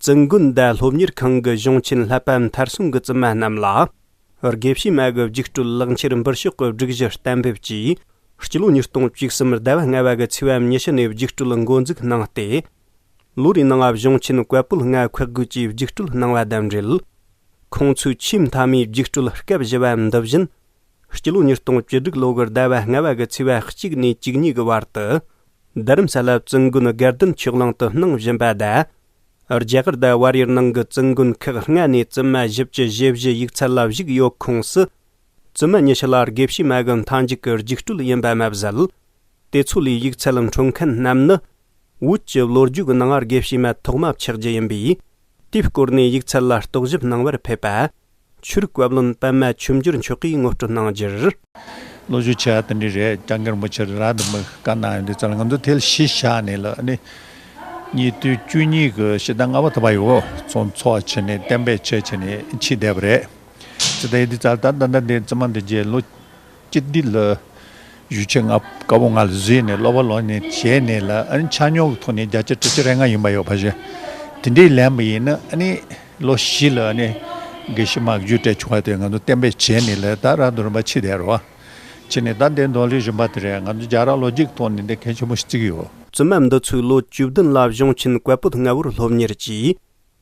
བཙུན་དགོན་དང་སློབ་གཉེར་ཁང་གི་གཞུང་ཆེན་བསླབ་པ་མཐར་སོན་གྱི་བཙུན་མ་རྣམས་ལ། དགེ་བཤེས་མ་གི་རྒྱུགས་སྤྲོད་ལག་འཁྱེར་འབུལ་ཕྱོགས་ཀྱི་སྒྲིག་གཞི་གཏན་འབེབས་ཀྱིས། སྤྱི་ལོ་ཉིས་སྟོང་བཅུ་གསུམ་ཟླ་བ་ལྔ་པ་གི་ཚེས་པ་ཉི་ཤུ་ནས་རྒྱུགས་སྤྲོད་འགོ་འཛུགས་གནང་སྟེ། ལོ་རེའི་ནང་གཞུང་ཆེན་བཀའ་པོད་ལྔ་འཁོད་དགོས་ཀྱི་རྒྱུགས་སྤྲོད་གནང་བ་དང་འབྲེལ། ཁོང་ཚོའི་ཆེས་མཐའ་མའི་རྒྱུགས་སྤྲོད་སྐབས་བཞི་པ་འདི་བཞིན། སྤྱི་ལོ་ཉིས་སྟོང་བཅུ་དྲུག་ལོ་གི་ཟླ་བ་ལྔ་པ་གི་ཚེས་པ་གཅིག་ནས་བཅུ་གཉིས་ཀྱི་བར་དུ། རྡ་རམ་ས་ལ་བཙུན་དགོན་དགའ་ལྡན་ཆོས་གླིང་དུ་གནང་བཞིན་པ་དང་། རྒྱ་གར་དང་བལ་ཡུལ་ནང་གི་བཙུན་དགོན་ཁག་ལྔ་ནས་བཙུན་མ་བཞི་བཅུ་ཞེ་བཞི་ཡིག་ཚད་ལ་བཞུགས་ཡོད་ཁོངས་སུ། བཙུན་མ་ཉི་ཤུ་ལ་དགེ་བཤེས་མ་གི་མཐའ་མཇུག་གི་རྒྱུགས་སྤྲོད་ཡིན་པ་མ་ཟད། དེ་ཚོ་ལས་ཡིག་ཚད་འཕྲོད་མཁན་རྣམས་ནི། བོད་ཀྱི་ལོ་རྒྱུས་ཀྱི་ནང་དགེ་བཤེས་མ་ཐོག་མ་ཆགས་རྒྱུ་ཡིན་པས། དེའི་སྐོར་ནས་ཡིག་ཚད་ལ་རྟོག་ཞིབ་གནང་བར་ཕེབས་པ། ཆོས་རིག་བཀའ་བློན་པད་མ་ཆོས་འབྱོར་མཆོག་གིས་ངོ་སྤྲོད་གནང་རྒྱུར། ལོ་རྒྱུས་ཆེ་བ་དེ་འདྲ་རེད། སྐྱབས་མགོན་རིན་པོ་ཆེ་རང་དུ་མི་བཀའ་གནང་ཡོད་དུས་ཙམ་ལ་ང་ཚོ་དེ་ལ་གཞི་བཞག་ནས་ལ་ནི། ཉིས་སྟོང་བཅུ་གཉིས་ཀྱི་ཕྱི་ཟླ་ལྔ་པ་ཐོབ་པ་ཡོད། ཚོགས་ཚོགས་བྱས་ནས་གཏན་འབེབས་བྱས་བྱས་ནས་ཕྱིར་བསྡད་པ་རེད། ཕྱིར་བསྡད་ཡོད་དུས་ཙམ་ལ་ད་ལྟ་འདི་བཙུན་མ་འདི་རྗེས་ལོ་བཅུ་བདུན་ལ་ཞུ་ཆེན་ང་བཀའ་པོད་ལྔ་ལ་བཟོས་ནས་སློབ་པ་ལོན་ནས་བྱས་ནས་ལ་ཨ་ནི་ཆ་སྙོམས་ཀྱི་ཐོག་ནས་བརྒྱ་ཆ་དྲུག་ཅུ་རེ་ལྔ་ཡིན་པ་ཡོད་པ་ཞིག་དེ་འདྲའི་ལེན་པ་ཡིན་ན་ཨ་ནི་ལོ་བཞི་ལ་ཨ་ནི་དགེ་བཤེས་མ་རྒྱུགས་སྤྲོད་བྱུང་བ་དེ་ང་ཚོ་གཏན་འབེབས་བྱས་ནས་ལ་ད་རང་དུ་རིམ་པ་ཕྱིར་བསྡད་རོགས། ཕྱིར་ནས་ད་འདི་འདོན་ལུགས་གཞན་པ་དེ་རེད། ང་ཚོ་རྒྱལ་རབས་ལོ་རྒྱུས་ཀྱི་ཐོག་ནས་འདི་གལ་ཆེན་པོ་ཞིག་བརྩི་གི་ཡོད། བཙུན་མ་འདི་ཚོས་ལོ་བཅུ་བདུན་ལ་གཞུང་ཆེན་བཀའ་པོད་ལྔ་པོར་སློབ་གཉེར་གྱིས།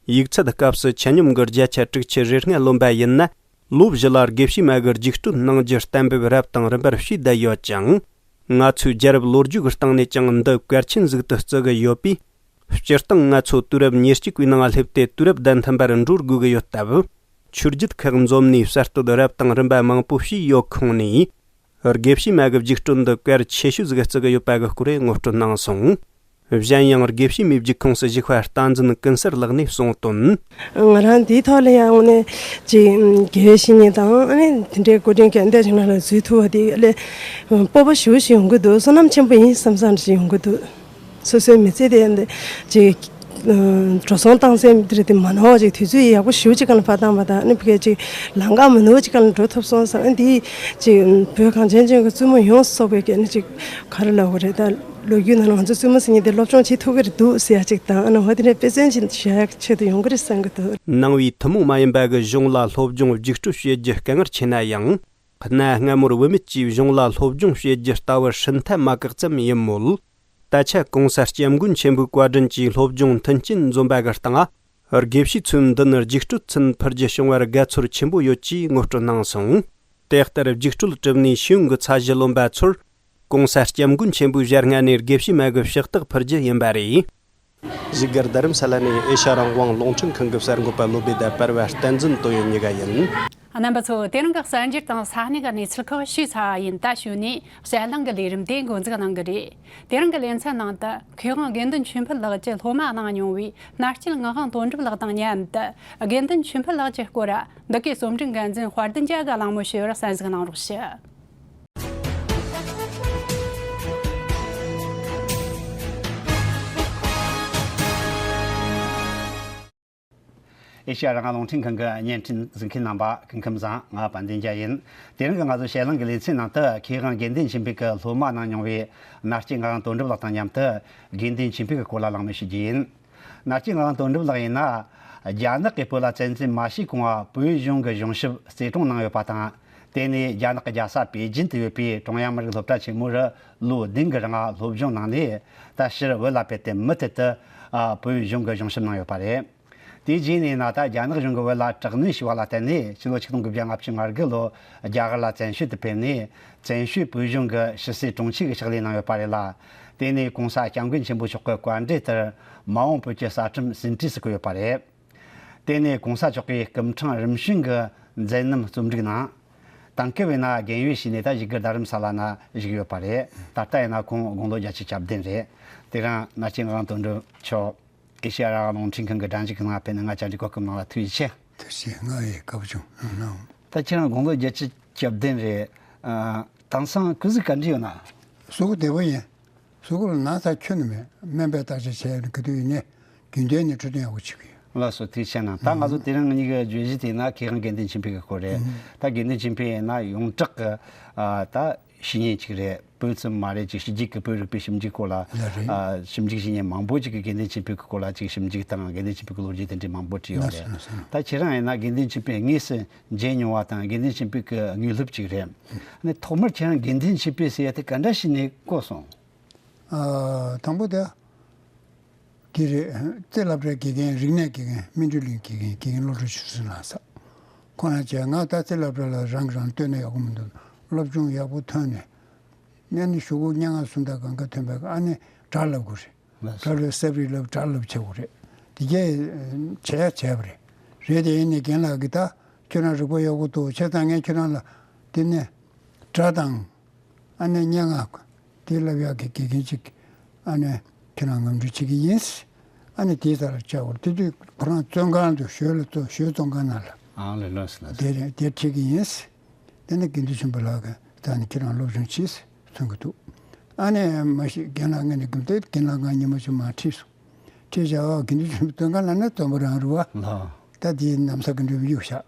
ཡིག་ཚད་སྐབས་སུ་ཆ་སྙོམས་ཀྱི་བརྒྱ་ཆ་དྲུག་ཅུ་རེ་ལྔ་ལོན་པ་ཡིན་ན། ལོ་བཞི་ལ་དགེ་བཤེས་མ་གི་རྒྱུགས་སྤྲོད་གནང་རྒྱུ་གཏན་འབེབས་རབ་དང་རིམ་པར་བྱས་བསྡད་ཡོད་ཅིང་། ང་ཚོའི་རྒྱལ་རབས་ལོ་རྒྱུས་ཀྱི་སྟེང་ནས་ཀྱང་འདི་གལ་ཆེན་ཟིག་ཏུ་བརྩི་གི་ཡོད་པས། སྤྱིར་བཏང་ང་ཚོ་དུས་རབས་ཉེར་གཅིག་པའི་ནང་སླེབས་ཏེ་དུས་རབས་དང་མཐུན་པར་འགྲོ་དགོས་ཀྱི་ཡོད་སྟབས། ཆོས་བརྒྱུད་ཁག་འཛོམས་ནས་གསར་གཏོད་རབ་དང་རིམ་པ་མང་པོ་བྱས་ཡོད་ཁོངས་ནས། དགེ་བཤེས་མ་གི་རྒྱུགས་སྤྲོད་འདི་གལ་ཆེ་ཤོས་ཟིག་བརྩི་གི་ཡོད་པ་གི་སྐོར་ངོ་སྤྲོད་གནང་སོང་། གཞན་ཡང་དགེ་བཤེས་མའི་རྒྱུགས་ཁོངས་སུ་ཞུགས་པ་སྟངས་འཛིན་ཀུན་གསལ་ལགས་ནས་གསུངས་དོན། ང་རང་འདིའི་ཐོག་ལ་ཡང་དངོས་གནས་ཅིག་དགེ་བའི་བཤེས་གཉེན་དང་ཨ་ནི་དེ་འདྲའི་འགོ་འདྲེན་གྱི་འདས་ཅིག་ནང་ལ་འཛུལ་ཐུབ་པ་དེ་ལས་སྤོབས་པ་ཞེ་པོ་ཞིག་ཡོང་གི་འདུག་བསོད་ནམས་ཆེན་པོ་ཡིན་བསམ་བསམ་ཞིག་ཡོང་གི་འདུག་སོ་སོའི་མི་ཚེ་དེ་འདི་ཅིག་འགྲོ་སོང་བཏང་སའི་མི་དེ་རེད་དེ་མ་ནོར་བ་ཅིག་དུས་ཚོད་ཡག་པོ་ཞེ་པོ་ཅིག་གང་ལ་ཕར་བཏང་བ་དང་ཨ་ནི་ཕ་གིར་ཅིག་ལམ་ཁ་མ་ནོར་བ་ཅིག་གང་ལ་འགྲོ་ཐུབ་སོང་བསམ། ཨ་འདི་ཅིག་བོད་གངས་ཅན་ལྗོངས་ཀྱི་བཙུན་མོ་ཡོངས་སུ་རྫོགས་པའི་གི་ཨ་ནི་ཅིག་ག་རེ་ལབ་དགོས་རེད། ད་ལོ་རྒྱུས་ནང་ལ་ང་ཚོ་བཙུན་མོ་ཟེར་མཁན་དེ་སློབ་སྦྱོང་བྱེད་ཐུབ་ཀྱི་རེད་འདུག་ཟེར་ཡ་ཅིག་དང་ཨ་ནི་འོ་དེ་འདྲའི་དཔེ་མཚོན་ཅིག་བཞག་ཡ་ཆེད་དུ་ཡོང་གི་རེད་བསམ་གི་འདུག་ནང་པའི་ཐུན་མོང་མ་ཡིན་པ་གི་གཞུང་ལ་སློབ་སྦྱོང་རྒྱུགས་སྤྲོད་བྱེད་རྒྱུ་དཀའ་ངལ་ཆེ་ན་ཡང་། གནའ་སྔ་མོར་བུད་མེད་ཀྱིས་གཞུང་ལ་སློབ་སྦྱོང་བྱེད་རྒྱུ་ལྟ་བུ་སྲིད་མཐའ་མ་བཀག་ཙམ་ཡིན་མོད། ད་ཆ་གོང་ས་སྐྱབས་མགོན་ཆེན་པོའི་བཀའ་དྲིན་གྱིས་སློབ་སྦྱོང་མཐུན་རྐྱེན་འཛོམས་པ་གི་སྟེང་། དགེ་བཤེས་ཚོས་མདུན་རྒྱུགས་སྤྲོད་ཚུན་ཕུལ་རྒྱུ་བྱུང་བར་དགའ་ཚོར་ཆེན་པོ་ཡོད་ཅེས་ངོ་སྤྲོད་གནང་སོང་། དེ་ལྟར་རྒྱུགས་སྤྲོད་གྲུབ་ནས་ཤེས་ཡོན་གྱི་ཚད་གཞི་ལོན་པ་ཚོར་༸གོང་ས་༸སྐྱབས་མགོན་ཆེན་པོའི་ཞལ་སྔ་ནས་དགེ་བཤེས་མ་གི་ཕྱག་རྟགས་ཕུལ་རྒྱུ་ཡིན་པ་རེད། བཞུགས་སྒར་རྡ་རམ་ས་ལ་ནས་ཨེ་ཤ་ཡ་རང་དབང་རླུང་འཕྲིན་ཁང་གི་གསར་འགོད་པ་བློ་བདེ་དང་པར་བ་བསྟན་འཛིན་དོན་ཡོད་གཉིས་ཀ་ཡིན། རྣམ་པ་ཚོ། དེ་རིང་གི་གསར་འགྱུར་དང་ས་གནས་ཀྱི་གནས་ཚུལ་ཁག་ཞུས་ཚར་བ་ཡིན། ད་གཞུག་ནས་ཞལ་ལག་གི་ལས་རིམ་དེ་འགོ་འཛུགས་གནང་གི་རེད། དེ་རིང་གི་ལེ་ཚན་ནང་དུ་མཁས་དབང་དགེ་འདུན་ཆོས་འཕེལ་ལགས་ཀྱིས་སློབ་མ་གནང་མྱོང་བའི་མནའ་སྐྱེལ་ངག་དབང་དོན་གྲུབ་ལགས་དང་མཉམ་དུ་དགེ་འདུན་ཆོས་འཕེལ་ལགས་ཀྱི་སྐོར་འདི་གའི་རྩོམ་སྒྲིག་འགན་འཛིན་དཔལ་ལྡན་རྒྱལ་གྱིས་གླེང་མོལ་ཞུས་པར་གསན་གཟིགས་གནང་རོགས་ཞུ། ཨེ་ཤ་ཡ་རང་དབང་རླུང་འཕྲིན་ཁང་གི་བརྙན་འཕྲིན་གཟིགས་མཁན་རྣམ་པ་སྐུ་ཁམས་བཟང་། ང་དཔལ་ལྡན་རྒྱལ་ཡིན། དེ་རིང་གི་ང་ཚོའི་ཞལ་ལག་གི་ལེ་ཚན་ནང་དུ་མཁས་དབང་དགེ་འདུན་ཆོས་འཕེལ་གྱི་སློབ་མ་གནང་མྱོང་བའི་མནའ་སྐྱེལ་ངག་དབང་དོན་གྲུབ་ལགས་དང་མཉམ་དུ་དགེ་འདུན་ཆོས་འཕེལ་གྱི་སྐོར་ལ་གླེང་མོལ་ཞུ་རྒྱུ་ཡིན། མནའ་སྐྱེལ་ངག་དབང་དོན་གྲུབ་ལགས་ཡིན་ན། རྒྱ་ནག་གིས་བོད་ལ་བཙན་འཛུལ་མ་བྱས་གོང་ང་བོད་གཞུང་གི་གཞུང་ཞབས་རྩིས་སྤྲོད་གནང་ཡོད་པ་དང་། དེ་ནས་རྒྱ་ནག་གི་རྒྱལ་ས་པེ་ཅིན་དུ་ཡོད་པའི་ཀྲུང་དབྱང་མི་རིགས་སློབ་གྲྭ་ཆེན་མོ་རུ་ལོ་བདུན་གྱི་རིང་སློབ་སྦྱོང་གནང་ནས། ད་ཕྱིར་བོད་ལ་ཕེབས་ཏེ་མུ་མཐུད་དུ་ཨ་བོད་གཞུང་གི་གཞུང་ཞབས་གནང་ཡོད་པ་རེད། དེའི་རྗེས་ནས་ན། ད་རྒྱ་ནག་གཞུང་གིས་བོད་ལ་དྲག་གནོན་བྱས་པ་ལ་བརྟེན་ནས། ཕྱི་ལོ་ཆིག་སྟོང་དགུ་བརྒྱ་ལྔ་བཅུ་ང་དགུ་ལོར་རྒྱ་གར་ལ་བཙན་བྱོལ་དུ་ཕེབས་ནས། བཙན་བྱོལ་བོད་གཞུང་གི་ཕྱི་སྲིད་དྲུང་ཆེ་གི་ཕྱག་ལས་གནང་ཡོད་པ་རེད་ལ། དེ་ནས་༸གོང་ས་༸སྐྱབས་མགོན་ཆེན་པོ་མཆོག་གི་བཀའ་འབྲེལ་ལྟར་མ་འོངས་བོད་ཀྱི་རྩ་ཁྲིམས་ཟིན་བྲིས་སུ་བཀོད་ཡོད་པ་རེད། དེ་ནས་༸གོང་ས་མཆོག་གིས་སྐུ་ཕྲེང་རིམ་བྱོན་གྱི་མཛད་རྣམ་རྩོམ་སྒྲིག་གནང་། དེང་སྐབས་ཡིན་ན་རྒན་ཡོལ་བྱས་ནས་ད་བཞུགས་སྒར་རྡ་རམ་ས་ལ་ན་བཞུགས་ཡོད་པ་རེད། ད་ལྟ་ཡིན་ན་ཁོང་དགུང་ལོ་བརྒྱད་ཅུ་གྱ་བདུན་རེད། དེ་རིང་མནའ་སྐྱེལ་ངག་དབང་དོན་གྲུབ་མཆོག་ཨེ་ཤེ་ཡ་རང་དབང་རླུང་འཕྲིན་ཁང་གི་སྒྲ་འཇུག་གི་ནང་ཕེབས་ནས་ང་བཅར་འདྲི་གོ་སྐབས་གནང་བ་ཐུགས་རྗེ་ཆེ། ཐུགས་རྗེ་ཆེ། ང་ཡི་སྐབས་བྱུང་གནང་། ད་ཁྱེད་རང་དགུང་ལོ་བརྒྱད་ཅུ་གྱ་བདུན་རེད། ཨ། དེང་སང་སྐུ་གཟུགས་ག་འདྲ་ཡོད་ན། གཟུགས་པོ་བདེ་པོ་ཡིན། གཟུགས་པོ་ལ་ན་ཚ་ཁྱོན་ནས་མེད། སྨན་པས་བརྟག་དཔྱད་བྱས་ནས་ག་དུས་ཡིན་ནའི་རྒྱུན་ལྡན་ནས་འཕྲོད་བསྟེན་ཡག་པོ་བྱེད་ཀྱི་ཡོད། ལགས་སོ། ཐུགས་རྗེ་ཆེ་གནང་། ད་ང་ཚོ་དེ་རིང་ངེད་གཉིས་ཀྱི་བརྗོད་གཞི་དེ་ཡིན་ན་མཁས་དབང་དགེ་འདུན་ཆོས་འཕེལ་གྱི་སྐོར་རེད། ད་དགེ་འདུན་ཆོས་འཕེལ་ཡིན་ན་ཡོངས་གྲགས་ཀྱི་ཨ་ད་བཤེས་གཉེན་ཅིག་རེད། བོད་ཙམ་མ་རེད། ཅིག་ཕྱི་རྒྱལ་གྱི་བོད་རིག་པའི་ཞིབ་འཇུག་སྐོར་ལ་ལ་རེད། ཨ་ཞིབ་འཇུག་བྱེད་མཁན་མང་པོ་ཅིག་གིས་དགེ་འདུན་ཆོས་འཕེལ་གྱི་སྐོར་ལ་ཅིག་ཞིབ་འཇུག་དང་། དགེ་འདུན་ཆོས་འཕེལ་གྱི་ལོ་རྒྱུས་དེ་འདྲའི་མང་པོ་བྲིས་ཡོད་རེད། ལགས་སོ། ལགས་སོ། ད་ཁྱེད་རང་ཡིན་ན་དགེ་འདུན་ཆོས་འཕེལ་དངོས་སུ་མཇལ་མྱོང་བ་དང་། དགེ་འདུན་ཆོས་འཕེལ་གྱི་དངོས་སློབ་ཅིག་རེད། ཨ་ནི་ཐོག་མར་ཁྱེད་རང་དགེ་འདུན་ཆོས་འཕེལ་ཟེར་ཡ་དེ་ག་འདྲ་ཞིག་ནས་གོ་སོང་། ཨ། དང་པོ་དེ་དེ་རེད། རྩེ་སློབ་གྲྭའི་དགེ་རྒན། རིག་གནས་དགེ་རྒན། སྨིན་གྲོལ་གླིང་དགེ་རྒན། དགེ་རྒན་བློ་གྲོས་ཆོས་སྲིད་ལགས་ཟེར། ཁོང་རང་བཅས་ང་ད་རྩེ་སློབ་གྲྭ་ལ་རང་གིས་རང་བསྟོད་ན་ཡག་པོ་མི་འདུག་སློབ་སྦྱོང་ཡག་པོ་ཐོན་ནས། ཨ་ནི་གཞུག་གུ་སྙན་ངག་སུམ་རྟགས་གང་ག་ཐོན་པའི། ཨ་ནི་སྒྲ་བསླབ་དགོས་རེད། ལགས་སོ། སྒྲ་བསླབ། གསབ་རིགས་བསླབ། སྒྲ་བསླབ་བྱེད་དགོས་རེད། དེ་གས་བྱས་བྱས་པ་རེད། རེད་དེ་ཡིན་ནའི་རྒན་ལགས་ཀྱིས་ད་ཁྱོད་རང་རིག་པ་ཡག་པོ་འདུག་བྱས་ཙང་ངས་ཁྱོད་རང་ལ་དེ་ནས་སྒྲ་དང་། ཨ་ནི་སྙན་ངག་དེ་བསླབ་ཡག་གི་དགེ་རྒན་ཅིག་ཨ་ནི་ཁྱོད་རང་ངོ་སྤྲོད་བྱེད་ཀྱི་ཡིན། ཨ་ནི་དེའི་རྩ་ལ་བཅར་བར། དེ་དུས་ཁོ་རང་བཙོན་ཁང་དུ། ཞོལ་ལ་བཙོན། ཞོལ་བཙོན་ཁང་ནང་ལ། ཨང་ལེ་ལོས་ལ། དེ་རེད། དེ་ཁྲིད་ཀྱི་ཡིན། དེ་ནས་དགེ་འདུན་ཆོས་འཕེལ་ལགས་ཀྱིས་ད་ནི་ཁྱེད་རང་སློབ་སྦྱོང་བྱེད་གསུང་གི་འདུག་ཨ་ནི་མ་གཞི་རྒན་ལགས་ངས་ནི་གུམ་དེ་རྒན་ལགས་ང་ཉི་མ་གཅིག་མར་ཁྲིད་སོང་། ཁྲིད་བྱ་བ་དགེ་འདུན་ཆོས་འཕེལ་བཙོན་ཁང་ལ་ནི་བཙོན་པ་རང་རེད་བ། ལགས། ད་དེའི་ན་བཟའ་གི་འདྲ་བོ་གཡུགས་བཞག་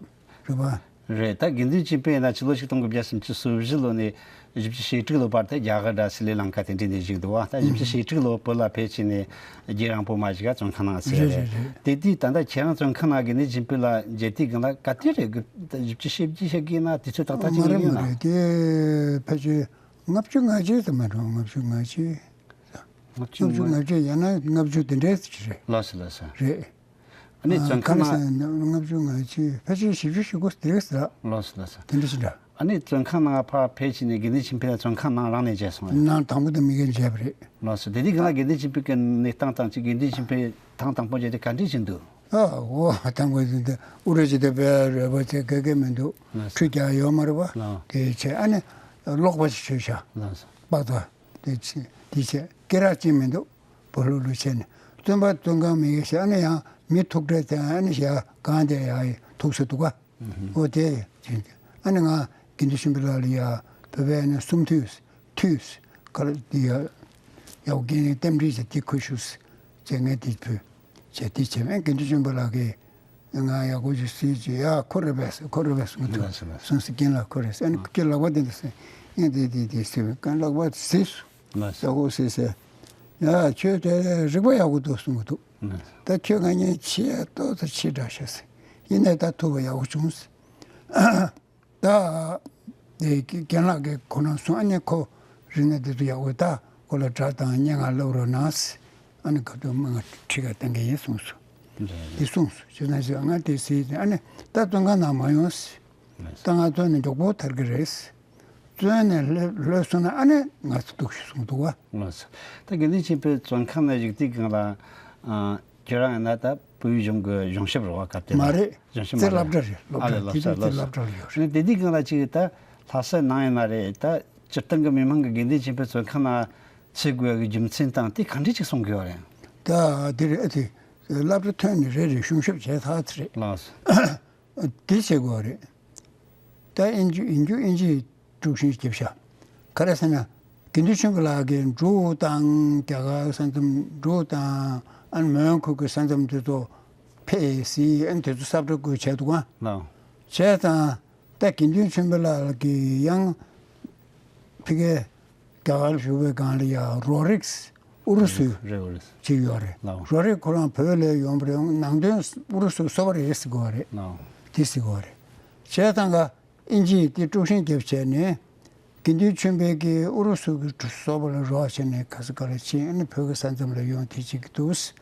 རེད་བ། རེད། ད་དགེ་འདུན་ཆོས་འཕེལ་ཡིན་ན་ཕྱི་ལོ་ཆིག་སྟོང་དགུ་བརྒྱ་སུམ་ཅུ་སོ་བཞི་ལོ་ནས་བཞི་བཅུ་ཞེ་དྲུག་ལོ་བར་དུ་རྒྱ་གར་དང་སི་རི་ལང་ཀ་དེ་འདྲའི་ནས་བཞུགས་འདུག་བ། ད་བཞི་བཅུ་ཞེ་དྲུག་ལོ་བོད་ལ་ཕེབས་བྱས་ནས་རྒྱུན་རིང་པོ་མ་བཞུགས་ག་བཙོན་ཁང་ནང་བསྡད་རེད། རེད་རེད་རེད། དེ་དུས་ད་ལྟ་ཁྱེད་རང་བཙོན་ཁང་ནང་དགེ་འདུན་ཆོས་འཕེལ་ལ་མཇལ་དུས་སྒང་ལ་ག་དུས་རེད། དགུ་བཞི་བཅུ་ཞེ་བརྒྱད་ཞེ་བརྒྱད་ན་དུས་ཚོད་ཏག་ཏག་ཅིག་ཡོད་ཡོད་ན། རེད། དེ་ཕལ་ཆེར་ལྔ་བཅུ་ང་གཅིག་ཙམ་མ་འགྲོ། ལྔ་བཅུ་ང་གཅིག་ལྔ་བཅུ་ལྔ་བཅུ་ཡང་ན་ལྔ་བཅུ་དེ་འདྲའི་ཅིག་རེད། ལགས་སོ། ལགས་སོ། རེད། ཨ་ནི་བཙོན་ཁང་ནང་། ལྔ་བཅུ་ང་གཅིག་ཕལ་ཆེར་བཞི་བཅུ་ཞེ་དགུ་དེ་རེད་ཟེར། ལགས་སོ། ལགས་སོ། དེ་འདྲ་ཞིག་འདྲ། ཨ་ནི་བཙོན་ཁང་ནང་ཕར་ཕེབས་བྱས་ནས་དགེ་འདུན་ཆོས་འཕེལ་ལ་བཙོན་ཁང་ནང་རང་ནས་མཇལ་སོང་ངས། ནང་དང་པོ་དེ་མི་གིས་མཇལ་བ་རེད། ལགས་སོ། དེ་དུས་སྒང་ལ་དགེ་འདུན་ཆོས་འཕེལ་གྱི་གནས་སྟངས་དང་ཅིག་དགེ་འདུན་ཆོས་འཕེལ་ཐེངས་དང་པོ་མཇལ་དུས་ག་འདྲ་ཞིག་འདུག་ཨ་འོ། དང་པོ་དེ་འདི་དབུ་རུ་ཇི་ལྟར་བས་རོལ་པ་ཆེ་གེ་གེ་མི་འདུག་ལགས་སོ། ཁྲུས་རྒྱག་ཡོད་མ་རེད་བ། ལགས། དེ་བྱས་ཨ་ནི་ཀློག་པ་ཞིག་བྱས་ཤག་ལགས་སོ། པགས་ཏོ། དེ་བྱས་དེ་བྱས་སྐེ་རགས་གཅིག་མི་འདུག་སྦོ་ལུག་ལུག་བྱས་ནས། བཙོན་པ་བཙོན་ཁང་མི་ཡོད་ཤག་ཨ་ནི་ཡང་མི་ཐུག་འཕྲད་དེ། ཨ་ནི་ཞག་གང་དེ་ཡ་ཐུག་ས་འདུག་ག་ཨོ་དེ་ཡ་ཅིག་ཨ་ནི་ང་དགེ་འདུན་ཆོས་འཕེལ་ལགས་ལ་ཡ་བོད་པའི་ཨ་ནི་གསུང་ཐོས་ཐོས་ག་ལ་དེ་ཡ་ཡག་པོ་རྒན་རྟེན་འབྲེལ་བྱས་དེ་ཁུར་ཞུས་ཟེར། ངས་དེ་ཕུལ་བྱས། དེ་བྱས་ཨ་ནི་དགེ་འདུན་ཆོས་འཕེལ་ལགས་ཀྱིས། ང་ཡག་པོ་ཞིག་གཟིགས་ཀྱི། ཡ་ཁོ་རེད་པས། ཁོ་རེད་པས་གསུངས་འདུག་ལགས་སོ། ལགས་སོ། གསུངས་སོ། རྒན་ལགས་ཁོ་རེད་ཟེར། ཨ་ནི་ཁྱོད་ལག་པ་དེ་འདྲ་ཟེར། ངས་དེ་དེ་དེ་ཟེར་བས། ཁོས་ལག་པ་གཟིགས་སོང་། ལགས་སོ། ཡག་པོ་གཟིགས་ཟེར། ཡ་ཁྱོད་དེ་རིག་པ་ཡག་པོ་འདུག་གསུང་གི་འདུག་ལགས་སོ། ད་ཁྱོད་ང་གཉིས་ཆེས་ཏོག་ཙམ་ཕྱི་དྲགས་ཤག་ཟེར། ཡིན་ནའི་ད་ཐུག་པ་ཡག་པོ་བྱུང་ཟེར། ད་དེ་རྒན་ལགས་ཀྱིས་ཁོ་རང་གསུངས། ཨ་ནི་ཁོ་རིག་གནས་དེ་ཚོ་ཡག་པོ། ད་ཁོ་ལ་སྒྲ་དང་སྙན་ངག་བསླབ་རོགས་གནང་ཟེར། ཨ་ནི་ཁ་ཐུག་མ་ང་ཁྲིད་ག་གཏང་གི་ཡིན་གསུངས་སོང་། རེད། དེ་གསུངས་སོང་། བྱས་ཙང་ཟེར། ང་དེ་ཟེར་ཏེ། ཨ་ནི་ད་བཙོན་ཁང་ནང་མ་ཡོང་ཟེར། ད་ང་བཙོན་ནས་མགྱོགས་པོ་ཐར་གི་རེད། བཙོན་ནས་ལྷོད་ལྷོད་སོང་ན་ཨ་ནི་ང་ཚོ་འདུག་ཞུ་གསུངས་འདུག་བ། ལགས་སོ། ད་དགེ་འདུན་ཆོས་འཕེལ་བཙོན་ཁང་ནང་བཞུགས་དུས་སྒང་ལ། ཨ། ཁྱེད་རང་ཡིན་ན་ད་བོད་ཡིག་གཞུང་གི་གཞུང་ཞབས་རེད་བ། སྐབས་དེ་ལ། མ་རེད། གཞུང་ཞབས་མ་རེད། རྩེ་སློབ་གྲྭ་རེད། སློབ་ཨ་གྲྭ། རེད། སློབ་དེ་གཞུང་གཞུང་རྩེ་སློབ་གྲྭ་ལ་ཡོད་རེད། དེ་དུས་སྒང་ལ་ཅིག་ད་ལྷ་ས་ནང་ཡིན་ན་རེད། ད་སྤྱིར་བཏང་གི་མི་མང་གི་དགེ་འདུན་ཆོས་འཕེལ་བཙོན་ཁང་ནང་ཚུད་དགོས་ཡག་གི་རྒྱུ་མཚན་དང་དེ་ག་འདྲས་ཅིག་གསུང་གི་ཡོད་རེད། ད་དེ་རེད། ཨ་དེ་སློབ་གྲྭ་ཐོན་ནས་རེ་རེ་གཞུང་ཞབས་བྱས་ཚར་ཚར་རེད། ལགས་སོ། དེ་བྱེད་དགོས་རེད། ད་ཨིན་ཇི་ཨིན་ཇི་ཨིན་ཇི་དཀྲུག་ཤིང་རྒྱབ་ཤག་ག་རེ་ཟེར་ན། དགེ་འདུན་ཆོས་འཕེལ་ལགས་ཀྱིས་འབྲུག་དང་རྒྱ་གར་ས་མཚམས། འབྲུག་དང་ཨ་ནི་མོན་གྷོ་གི་ས་མཚམས་དེ་ཚོ་ཕེབས་ཟིན། ཨ་ནི་དེ་ཚོ་གསབ་གྲྭ་བསྐོས་བྱས་འདུག་ག་ལགས། བྱས་ཙང་ད་དགེ་འདུན་ཆོས་འཕེལ་ལགས་ཀྱིས་ཡང་ཕ་གིའི་རྒྱ་གར་བཞུགས་པའི་སྒང་ལ་ཡ་རོ་རིགས་ཨུ་རུ་སུའི་རེད། ཨུ་རུ་སུ་ཅིག་ཡོད་རེད། ལགས། རོ་རིགས་ཁོ་རང་བོད་ལ་ཡོང་བ་རེད། ནང་དོན་ཨུ་རུ་སུ་སོ་པ་རེད་ཟེར་གི་ཡོད་རེད། ལགས། དེ་ཟེར་གི་ཡོད་རེད། བྱས་ཙང་ག་ཨིན་ཇིས་དེ་དཀྲུག་ཤིང་རྒྱབ་བྱས་ནས། དགེ་འདུན་ཆོས་འཕེལ་གྱིས་ཨུ་རུ་སུ་གི་སོ་པ་ལ་རོགས་བྱས་ནས་ག་ས་ག་ལ་ཕྱིན། ཨ་ནི་བོད་ཀྱི་ས་མཚམས་ལ་ཡོང་དེ་བྱེད་ཀྱི་འདུག་བྱས་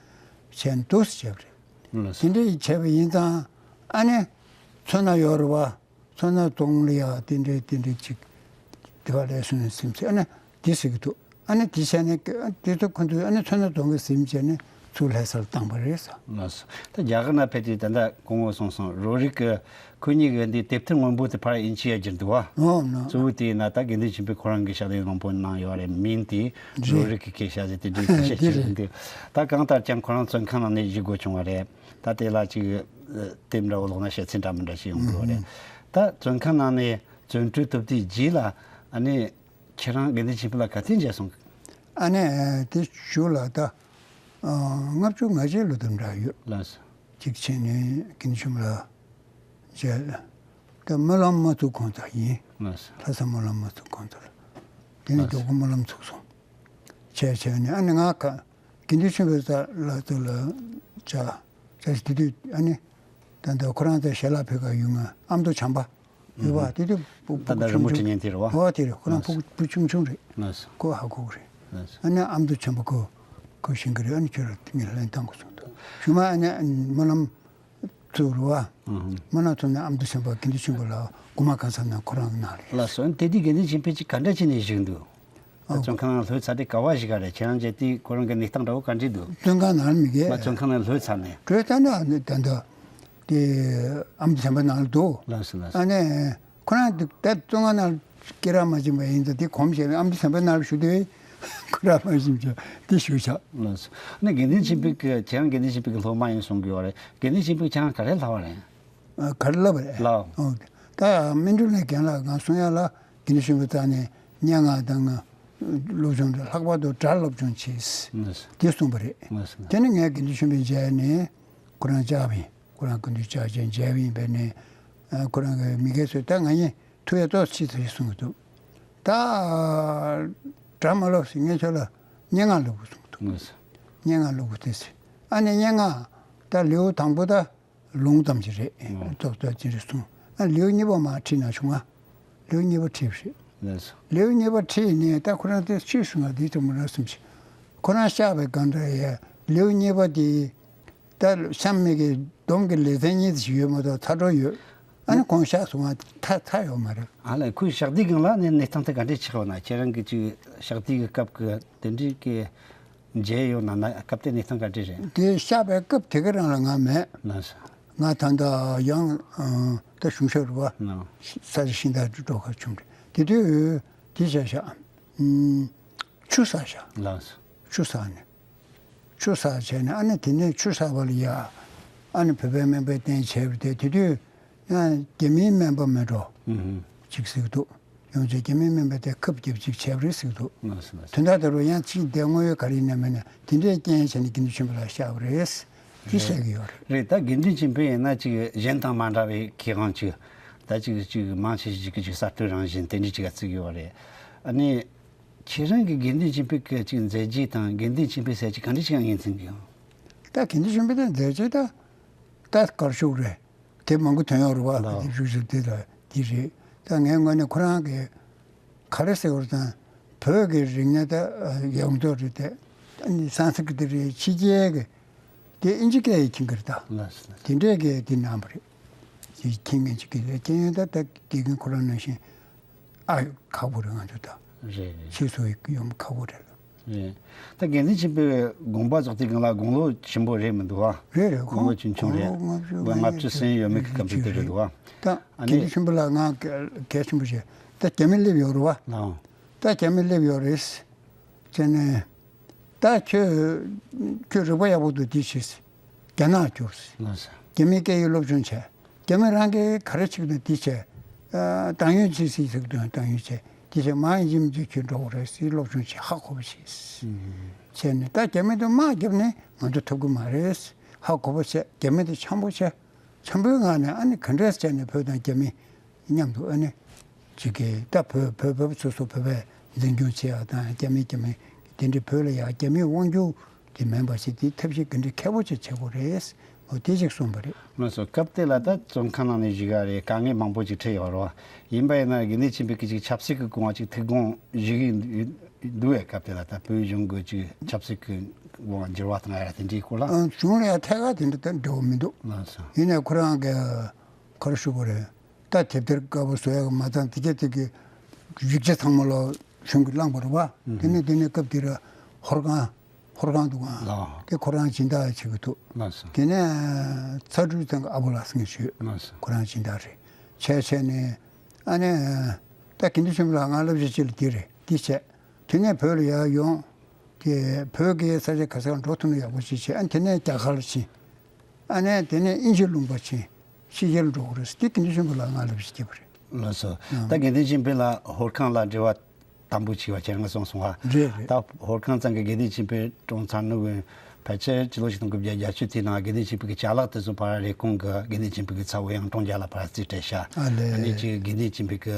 ནས་འདུག་བྱས་པ་རེད། ལགས་སོ། དེ་འདྲ་ཡིས་བྱས་པ་ཡིན་ཙང་ཨ་ནི་མཚོ་སྣ་ཡོད་རེད་བ། མཚོ་སྣ་རྫོང་ལ་ཡ་དེ་འདྲའི་དེ་འདྲའི་ཅིག་དེ་བ་ལས་སོང་ནས་སེམས་ཚེ་ཨ་ནི་དེ་ཟེར་གྱི་འདུག་ཨ་ནི་དེ་བྱས་ནས་དེ་ཚོ་ཁོ་ཚོས་ཨ་ནི་མཚོ་སྣ་རྫོང་གིས་ཟིན་བྱས་ནས་ཚུར་ལྷ་སར་བཏང་པ་རེད་ཟེར། ལགས་སོ། ད་རྒྱ་གར་ནང་ཕེབས་དུས་ད་ལྟ་སྐུ་ངོ་གསུངས་སོང་། རོ་རིག་གི་ཁོ་གཉིས་ཀྱི་འདི་དེབ་ཐེར་སྔོན་པོ་དེ་ཕར་ཨིན་ཇི་ཡ་བསྒྱུར་འདུག་བ། ཨོ་ན། གཙོ་བོ་དེ་ཡིན་ན་ད་དགེ་འདུན་ཆོས་འཕེལ་ཁོ་རང་གི་ཕྱག་ལས་མང་པོ་གནང་ཡོད་རེད། མིང་དེ་རོ་རིག་གི་སྐད་ཆ་ཟེར་དེ་འདྲའི་སྐད་ཆ་བཤད་ཀྱི་འདུག་ད་གང་ལྟར་ཀྱང་ཁོ་རང་བཙོན་ཁང་ནང་ནས་བཞུགས་དགོས་བྱུང་བ་རེད། ད་དེ་ལ་ཅིག་དེབ་འདྲ་བོ་ཀློག་ན་བཤད་ཚུལ་འདྲ་མི་འདྲ་ཞིག་ཡོང་གི་ཡོད་རེད། ད་བཙོན་ཁང་ནང་ནས་བཙོན་གྲོལ་ཐུབ་དུས་རྗེས་ལ་ཨ་ནི་ཁྱེད་རང་དགེ་འདུན་ཆོས་འཕེལ་ལ་ག་དུས་མཇལ་སོང་། ཨ་ནི་དེ་གཞུག་ལ་ད་ལྔ་བཅུ་ང་གཅིག་ལོ་དེ་འདྲ་ཡོད། ལགས་སོ། གཅིག་ཕྱིན་ནས་དགེ་འདུན་ཆོས་འཕེལ་ལ་མཇལ། ད་སྨོན་ལམ་མ་ཚུགས་གོང་ཚ་ཡིན། ལགས་སོ། ལྷ་ས་སྨོན་ལམ་མ་ཚུགས་གོང་ཚ་ལ། དེ་ནས་ལགས་སོ། མགྱོགས་པོ་སྨོན་ལམ་ཚུགས་སོང་། བྱས་བྱས་ནས་ཨ་ནི་ང་ག་དགེ་འདུན་ཆོས་འཕེལ་ལགས་ཚོ་ལ་བཅར། བཅར་ཞིག་དེ་དུས་ཨ་ནི་ད་ལྟ་ཁོ་རང་ཚོ་ཞལ་ལག་ཕུལ་ག་ཡོད། ང་ཨ་མདོ་བྱམས་པ་ཡོད་པ། དེ་དུས་བུ་ད་ལྟ་རི་མོ་བྲིས་མཁན་དེ་རེད་བ། ཨོ་དེ་རེད། ཁོ་རང་ཕྲུ་གུ་ཆུང་ཆུང་རེད། ལགས་སོ། ཁོ་ཧ་གོ་གི་རེད། ལགས་སོ། ཨ་ནི་ཨ་མདོ་བྱམས་པ་ཁོ་ཁོ་ཤེས་ཀྱི་རེད། ཨ་ནི་ཁྱོད་རང་ངས་ལན་བཏང་དགོས་གསུངས་འདུག་གཞུག་མ་ཨ་ནི་སྨོན་ལམ་ཚུགས་རུ་བ། སྨོན་ལམ་ཚུགས་ནས་ཨ་མདོ་བྱམས་པ་དགེ་འདུན་ཆོས་འཕེལ་ལགས་སྒོ་མ་གང་ས་ན་ཁོ་རང་གི་ནང་ལ་ཡོད། ལགས་སོ། དེ་དུས་དགེ་འདུན་ཆོས་འཕེལ་གྱིས་ག་འདྲ་བྱས་ནས་བཞུགས་འདུག་ཨ། བཙོན་ཁང་ནང་ལྷོད་ཚར་དུས་ག་བ་ཞིག་ག་རེད། ཁྱེད་རང་མཇལ་དུས་ཁོ་རང་གི་གནས་སྟངས་འདྲ་བོ་ག་འདྲས་འདུག་བཙོན་ཁང་ནང་ལ་མི་གས། མ་བཙོན་ཁང་ནང་ལ་ལྷོད་ཚར་ནས། བྲོས་ཚར་ནས་ཨ་ནི་ད་ལྟ་དེ་ཨ་མདོ་བྱམས་པ་ནང་ལ་འདུག་ལགས་སོ། ལགས་སོ། ཨ་ནི་ཁོ་རང་དེ་ད་བཙོན་ཁང་ནང་སྐྱེ་རག་མ་ཕྱིན་པ་ཡིན་ཙང་དེ་གོམས་བྱས་ཨ་མདོ་བྱམས་པ་ནང་ལ་བཞུགས་དུས་ཁོ་རག་མ་ཕྱིན་ཙང་དེ་བཞུགས་བཞག་ལགས་སོ། ཨ་ནི་དགེ་འདུན་ཆོས་འཕེལ་གྱིས་ཁྱེད་རང་དགེ་འདུན་ཆོས་འཕེལ་གྱི་སློབ་མ་ཡིན་གསུང་གི་ཡོད་རེད། དགེ་འདུན་ཆོས་འཕེལ་ཁྱེད་རང་ག་རེ་ལབ་པ་རེད། ཨ། ག་རེ་ལབ་པ་རེད། ལགས། ཨོ། ད་སྨིན་གྲོལ་ལས་རྒན་ལགས་ང་གསུང་ཡ་ལ་དགེ་འདུན་ཆོས་འཕེལ་རྩ་ནས་སྙན་ངག་དང་སློབ་སྦྱོང་དང་ལྷག་པར་དུ་སྒྲ་སློབ་སྦྱོང་བྱས། ལགས་སོ། དེ་གསུངས་པ་རེད། ལགས་སོ། དེ་ནས་ངས་དགེ་འདུན་ཆོས་འཕེལ་མཇལ་ནས་ཁོ་རང་བཅར་བ་ཡིན། ཁོ་རང་སྐུ་མདུན་བཅར་བྱས་མཇལ་བ་ཡིན་པས་ནས། ཨ། ཁོ་རང་གི་མི་སྒེར་ཚོས་ད་ང་གཉིས་ཐུག་ཡ་ཏོག་ཙམ་ཅིག་གསུང་གི་འདུག་ད་སྒྲ་མ་སློབ་ཟེར། ངས་ཁྱོད་ལ་སྙན་ངག་སློབ་དགོས་གསུངས་གི་འདུག་ལགས་སོ། སྙན་ངག་སློབ་དགོས་ཏེ་ཟེར། ཨ་ནི་སྙན་ངག་ད་ལེའུ་དང་པོ་ད་ལུང་ཙམ་ཅིག་རེད། ཨོ། ཏོག་ཙམ་ཅིག་རེད་གསུངས། ཨ། ལེའུ་གཉིས་པ་མར་ཁྲིད་ན་བྱུང་ང་། ལེའུ་གཉིས་པ་ཁྲིད་པ་རེད། ལགས་སོ། ལེའུ་གཉིས་པ་ཁྲིད་ནས་ད་ཁོ་རང་དེ་ཅི་གསུང་ང་འདི་ཙམ་མ་རག་བསམ་བྱས། ཁོ་རང་བཤགས་པའི་སྒང་འདྲ་ཡ་ལེའུ་གཉིས་པ་དེ་ད་གཤམ་མིག་གི་སྡོམ་གྱི་ལེ་ཚན་གཉིས་ཅིག་ཡོད་མ་གཏོགས་ཚར་འགྲོ་ཡོད། ཨ་ནི་ཁོང་བཤགས་སོང་ང་ཚར་ཚར་ཡོད་མ་རེད། ཨ་ལས། ཁོས་བཤགས་དུས་སྒང་ལ་ནི་གནས་སྟངས་དེ་ག་འདྲས་ཆགས་པ་ན། ཁྱེད་རང་གིས་ཅིག་བཤགས་དུས་ཀྱི་སྐབས་ཀྱི་དེ་འདྲས་ཀྱི་མཇལ་ཡོད་ན་ན། སྐབས་དེ་གནས་སྟངས་ག་འདྲས་རེད། དེ་བཤགས་པའི་སྐབས་དེ་ག་རང་ལ་ང་མེད། ལགས་སོ། ང་ད་ལྟ་ཡང་ད་གཞུང་ཞབས་རེད་བ། ལགས། ས་ཆ་ཤིང་རྟ་འགྲོ་ཁ་བྱུང་རེད། དེ་དུས་དེ་བྱས་ཤག་ཆུ་བསགས་ཤག་ལགས་སོ། ཆུ་བསགས་ནས། ཆུ་བསགས་བྱས་ནས་ཨ་ནི་དེ་ནས་ཆུ་བསགས་པ་ལ་ཡ། ཨ་ནི་བོད་པའི་སྨན་པའི་རྟེན་བྱས་པ་དེ། དེ་དུས་ཡང་རྒྱ་མིའི་སྨན་པ་མེད་འགྲོ། ཨུ་ཧུ། ཅིག་ཟེར་གི་འདུག་ཡོང་ཆེད་རྒྱ་མིའི་སྨན་པ་དེ་ཁབ་རྒྱབ་ཅིག་བྱས་པ་རེད་ཟེར་གི་འདུག་ལགས་སོ། ལགས་སོ། དོན་དག་ད་རུང་ཡང་ཅིག་དེ་དངོས་ཡོད་ག་རེ་ཡིན་ན་མིན་ན་དེ་འདྲའི་རྐྱེན་བྱས་ནས་དགེ་འདུན་ཆོས་འཕེལ་ལ་བཤགས་པ་རེད། དེ་བཤད་ཀྱི་ཡོད་རེད། རེད། ད་དགེ་འདུན་ཆོས་འཕེལ་ཡིན་ན་ཅིག་གཞན་དང་མ་འདྲ་བའི་མཁས་དབང་ཅིག་ད་ཅིག་ཅིག་མང་ཆེ་ཞིག་གིས་ཅིག་གསར་གཏོད་རང་བཞིན་དེ་འདྲ་ཅིག་བརྩི་གི་ཡོད་རེད། ཨ་ནི། ཁྱེད་རང་གིས་དགེ་འདུན་ཆོས་འཕེལ་གྱི་ཅིག་མཛད་རྗེས་དང་དགེ་འདུན་ཆོས་འཕེལ་ཟེར་ཅིག་ག་འདྲ་ཅིག་ཡང་ངོས་འཛིན་གྱི་ཡོད། ད་དགེ་འདུན་ཆོས་འཕེལ་དེ་མཛད་རྗེས་ད་ད་དཀར་ཕྱོགས་རེད། དེབ་མང་པོ་ཐོན་ཡོད་རེད་བ། ལགས། དེབ་ཤུགས་ཆེ་དེ་ལ་དེ་རེད། ད་ངའི་ངོས་ནས་ཁོ་རང་གི་ག་རེ་ཟེར་བ་དང་། བོད་ཀྱི་རིག་གནས་ད་ཡོངས་རྫོགས་རེད་དེ། ཨ་ནི་སན་སི་ཀྲི་ཏི་རེད། ཕྱི་རྒྱལ་གྱི་དེ་ཨིན་ཇི་སྐད་ཡིག་མཁྱེན་གྱི་རེད་ད། ལགས་སོ། དེ་འདྲས་ཀྱི་དེ་གནང་བ་རེད། དེ་མཁྱེན་མཁན་ཅིག་གི་རེད། མཁྱེན་ཡོན་ད་ད་དགེ་རྒན་ཁོ་རང་ནང་བཞིན་ཨ་ཁག་པོ་རེད། ང་ཚོ་ད་རེད་རེད། ཕྱི་སོ་ཡི་ཡོང་ཁག་པོ་རེད། རེད། ད་དགེ་འདུན་ཆོས་འཕེལ་དགོངས་པ་རྫོགས་དུས་སྒང་ལ་དགུང་ལོ་ཆེན་པོ་རེད་མི་འདུག་བ། རེད་རེད། དགུང་ལོ་ཆུང་ཆུང་རེད། དགུང་ལོ་ལྔ་བཅུ་ལྔ་བཅུ་ཟིན་ཡོད་མེད་ཀྱི་སྐབས་དེ་དེ་རེད་འདུག་བ། ད་ཨ་དགེ་ནི་འདུན་ཆོས་འཕེལ་ལགས་ང་གལ་ཆེན་པོ་བྱས། ད་རྒྱ་མི་སླེབས་ཡོད་རེད་བ། ལགས། ད་རྒྱ་མི་སླེབས་ཡོད་རེད། བྱས་ནས་ད་ཁྱོད་ཁྱོད་རིག་པ་ཡག་པོ་འདུག་འདི་བྱས། རྒྱ་ནག་སྐྱོར། ལགས་སོ། རྒྱ་མིའི་སྐད་ཡིག་སློབ་སྦྱོང་བྱས། རྒྱ་མི་རང་གིས་ག་རེ་བྱེད་ཀྱི་འདུག་འདི་བྱས། ཨ། ཏང་ཡོན་ཆེ་སྲིད་ཟེར་གྱི་འདུག་ཏང་ཡོན་བྱས། འདི་བྱས་མ་ཡིན་གཅིག་མིན་གཅིག་ཁྱོད་འགྲོ་དགོས་རེད་ཟེར་སློབ་སྦྱོང་བྱས། ཧ་གོ་བ་བྱས། ཨུམ། བྱས་ནས་ད་རྒྱ་མི་དང་དམག་བརྒྱབ་ནས་ང་ཚོ་ཐུབ་ཀྱི་མ་རེད། ཧ་གོ་བ་བྱས། རྒྱ་མི་དང་འཆམ་པོ་བྱས། འཆམ་པོའི་ངང་ནས་ཨ་ནི་ག་འདྲས་བྱས་ནས་བོད་དང་རྒྱ་མི་མཉམ་དུ་ཨ་ནི་ཅིག་གིས་ད་བོད་བོད་བོད་སོ་སོ་བོད་པས་འཛིན་སྐྱོང་བྱེད་ཡག་དང་། རྒྱ་མི་རྒྱ་མི་དེ་འདྲའི་བོད་ལ་ཡག་རྒྱ་མིའི་དབང་སྒྱུར་དེ་མིན་པ་ཞིག་དེ་ཐབས་ཤེས་ག་འདྲ་མཁས་པོ་ཅིག་བྱེད་དགོས་རེད། འོ་དེ་ཅིག་གསུངས་པ་རེད། ལགས་སོ། སྐབས་དེ་ལ་ད་བཙོན་ཁང་ནང་ནས་བཞུགས་ཡག་རེད། དཀའ་ངལ་མང་པོ་ཅིག་འཕྲད་ཡོད་རེད་བ། ཡིན་པ་ཡིན་ན་དགེ་འདུན་ཆོས་འཕེལ་གྱིས་ཅིག་ཆབ་སྲིད་ཀྱི་སྐོར་ཅིག་ཐུགས་དགོངས་བཞེས་ཀྱི་འདུག་བས། སྐབས་དེ་ལ་ད་བོད་གཞུང་གི་ཅིག་ཆབ་སྲིད་ཀྱི་དབང་འགྱུར་བ་བཏང་ཡག་དེ་འདྲའི་སྐོར་ལ། ཨ། གཞུང་ལ་ཡང་ཐད་ཀར་དེ་འདྲ་ད་འབྲེལ་བ་མི་འདུག་ལགས་སོ། ཡིན་ནའི་ཁོ་རང་གི་ག་རེ་ཞུ་དགོས་རེད། ད་དེབ་ཐེར་དཀར་པོ་བཟོ་ཡག་མ་ཚང་དེ་གས་དེ་གི་ཡིག་ཆ་ཚང་མ་ལོ་གཞུང་གིས་བླངས་པ་རེད་བ། ཨུམ། དེ་ནས་དེ་ནས་སྐབས་དེར་ཧོར་ཁང་ཧོར་ཁང་འདུག་ག་ལགས། དེ་ཁོ་རང་སྦྱིན་བདག་བྱེད་ཀྱི་འདུག་ལགས་སོ། དེ་ནས་ཚ་སྤྲུལ་ཚང་གི་ཨ་བོ་ལགས་ཟེར་མཁན་ཞིག་ཡོད། ལགས་སོ། ཁོ་རང་སྦྱིན་བདག་རེད། བྱས་བྱས་ནས་ཨ་ནི་ད་དགེ་འདུན་ཆོས་འཕེལ་ལགས་ང་བསླབ་བྱ་ཅིག་ལ་འདི་རེད། འདི་བྱས། དེ་ནས་བོད་ལ་ཡར་ཡོང་། དེ་བོད་ཀྱི་ས་ཆ་ག་ས་ག་འགྲོ་ཐུབ་ན་ཡག་པོ་ཞིག་བྱས། ཨ་ནི་དེ་ནས་རྒྱ་གར་ཕྱིན། ཨ་ནི་དེ་ནས་དབྱིན་ཇིའི་ལུང་པ་ཕྱིན། ཕྱི་རྒྱལ་འགྲོ་དགོས་རེད་ཟེར་དེ་དགེ་འདུན་ཆོས་འཕེལ་ལགས་ང་ལ་བཤད་པ་རེད། ལགས་སོ། ཨང་། ད་དགེ་འདུན་ཆོས་འཕེལ་ལགས་ཧོར་ཁང་ལ་འབྲེལ་བ་དམ་པོ་བྱས་པ་ཁྱེད་རང་གིས་གསུངས་སོང་བ། རེད་རེད། ད་ཧོར་ཁང་ཚང་གི་དགེ་འདུན་ཆོས་འཕེལ་གྲོངས་ཚར་ནུབ་ཕལ་ཆེར་སྤྱི་ལོ་ཆིག་སྟོང་དགུ་བརྒྱ་བརྒྱད་ཅུ་དེའི་ནང་དགེ་འདུན་ཆོས་འཕེལ་གྱི་ཅ་ལག་དེ་ཚོ་ཕར་རེབ་གོང་གི་དགེ་འདུན་ཆོས་འཕེལ་གྱི་ཚ་བོ་གཡུང་དྲུང་རྒྱལ་ལ་ཕར་རྩིས་སྤྲད་ཤག་ཨ་ལས། ཨ་ནི་ཅིག་དགེ་འདུན་ཆོས་འཕེལ་གྱི་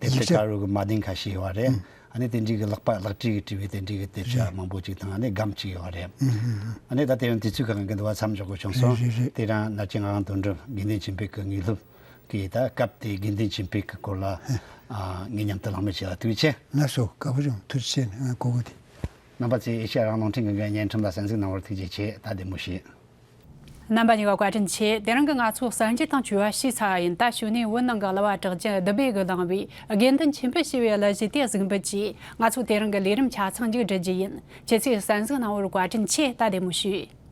དེབ་ཐེར་ཡིག་ཆ་དཀར་པོ་གི་མ་དེང་ཁ་ཤས་ཡོད་པ་རེད། ཨང་། ཨ་ནི་དེ་འདྲའི་གི་ལག་པ་ལག་བྲིས་ཀྱིས་བྲིས་པའི་དེ་འདྲའི་གི་དེབ་ཆ་ཡ། མང་པོ་ཅིག་དང་། ཨ་ནི་སྒམ་གཅིག་ཡོད་རེད། ཨུམ། ཨ་ནི་ད་དེ་རིང་དུས་ཚོད་ཁག་གི་འདུག་བ། མཚམས་འཇོག་དགོས་བྱུང་སོང་། རེད་རེད་རེད། དེ་རིང་ན་ཆེན་ངག་དབང་དོན་གྲུབ་དགེ་འདུན་ཆོས་འཕེལ་གྱི་དངོས་སློབ་ཀྱི་ད་སྐབས་དེའི་དགེ་འདུན་ཆོས་འཕེལ་གྱི་སྐོར་ལ། ཨ། ངས་མཉམ་དུ་གླེང་མོལ་བྱས་ལ་ཐུགས་རྗེ་ཆེ། ལགས་སོ། དགའ་པོ་བྱུང་། ཐུགས་རྗེ་ཆེ། ཨ། གོ་གོ་དེ། རྣམ་པ་ཚོས་ཨེ་ཤེ་ཡ་རང་དབང་རླུང་འཕྲིན་ཁང་གི་བརྙན་འཕྲིན་ལ་གསན་གཟིགས་གནང་བར་ཐུགས་རྗེ་ཆེ། ད་བདེ་མོ་བྱོས། རྣམ་པ་གཉིས་ཀ་བཀའ་དྲིན་ཆེ། དེ་རིང་གི་ང་ཚོ་གསར་འགྱུར་དང་བཅས་པ་ཞུས་ཚར་བ་ཡིན། ད་གཞུག་ནས་བོད་ནང་གི་གླུ་བ་གྲགས་ཅན་བདུད་བྷེ་གིས་བླངས་པའི་དགེ་འདུན་ཆོས་འཕེལ་ཞེས་པའི་གླུ་གཞས་དེ་གཟིགས་འབུལ་གྱིས་ང་ཚོ་དེ་རིང་གི་ལས་རིམ་ཆ་ཚང་མཇུག་སྒྲིལ་རྒྱུ་ཡིན། ཁྱེད་ཚོས་གསན་གཟིགས་གནང་བར་བཀའ་དྲིན་ཆེ། ད་བདེ་མོ་བྱོས།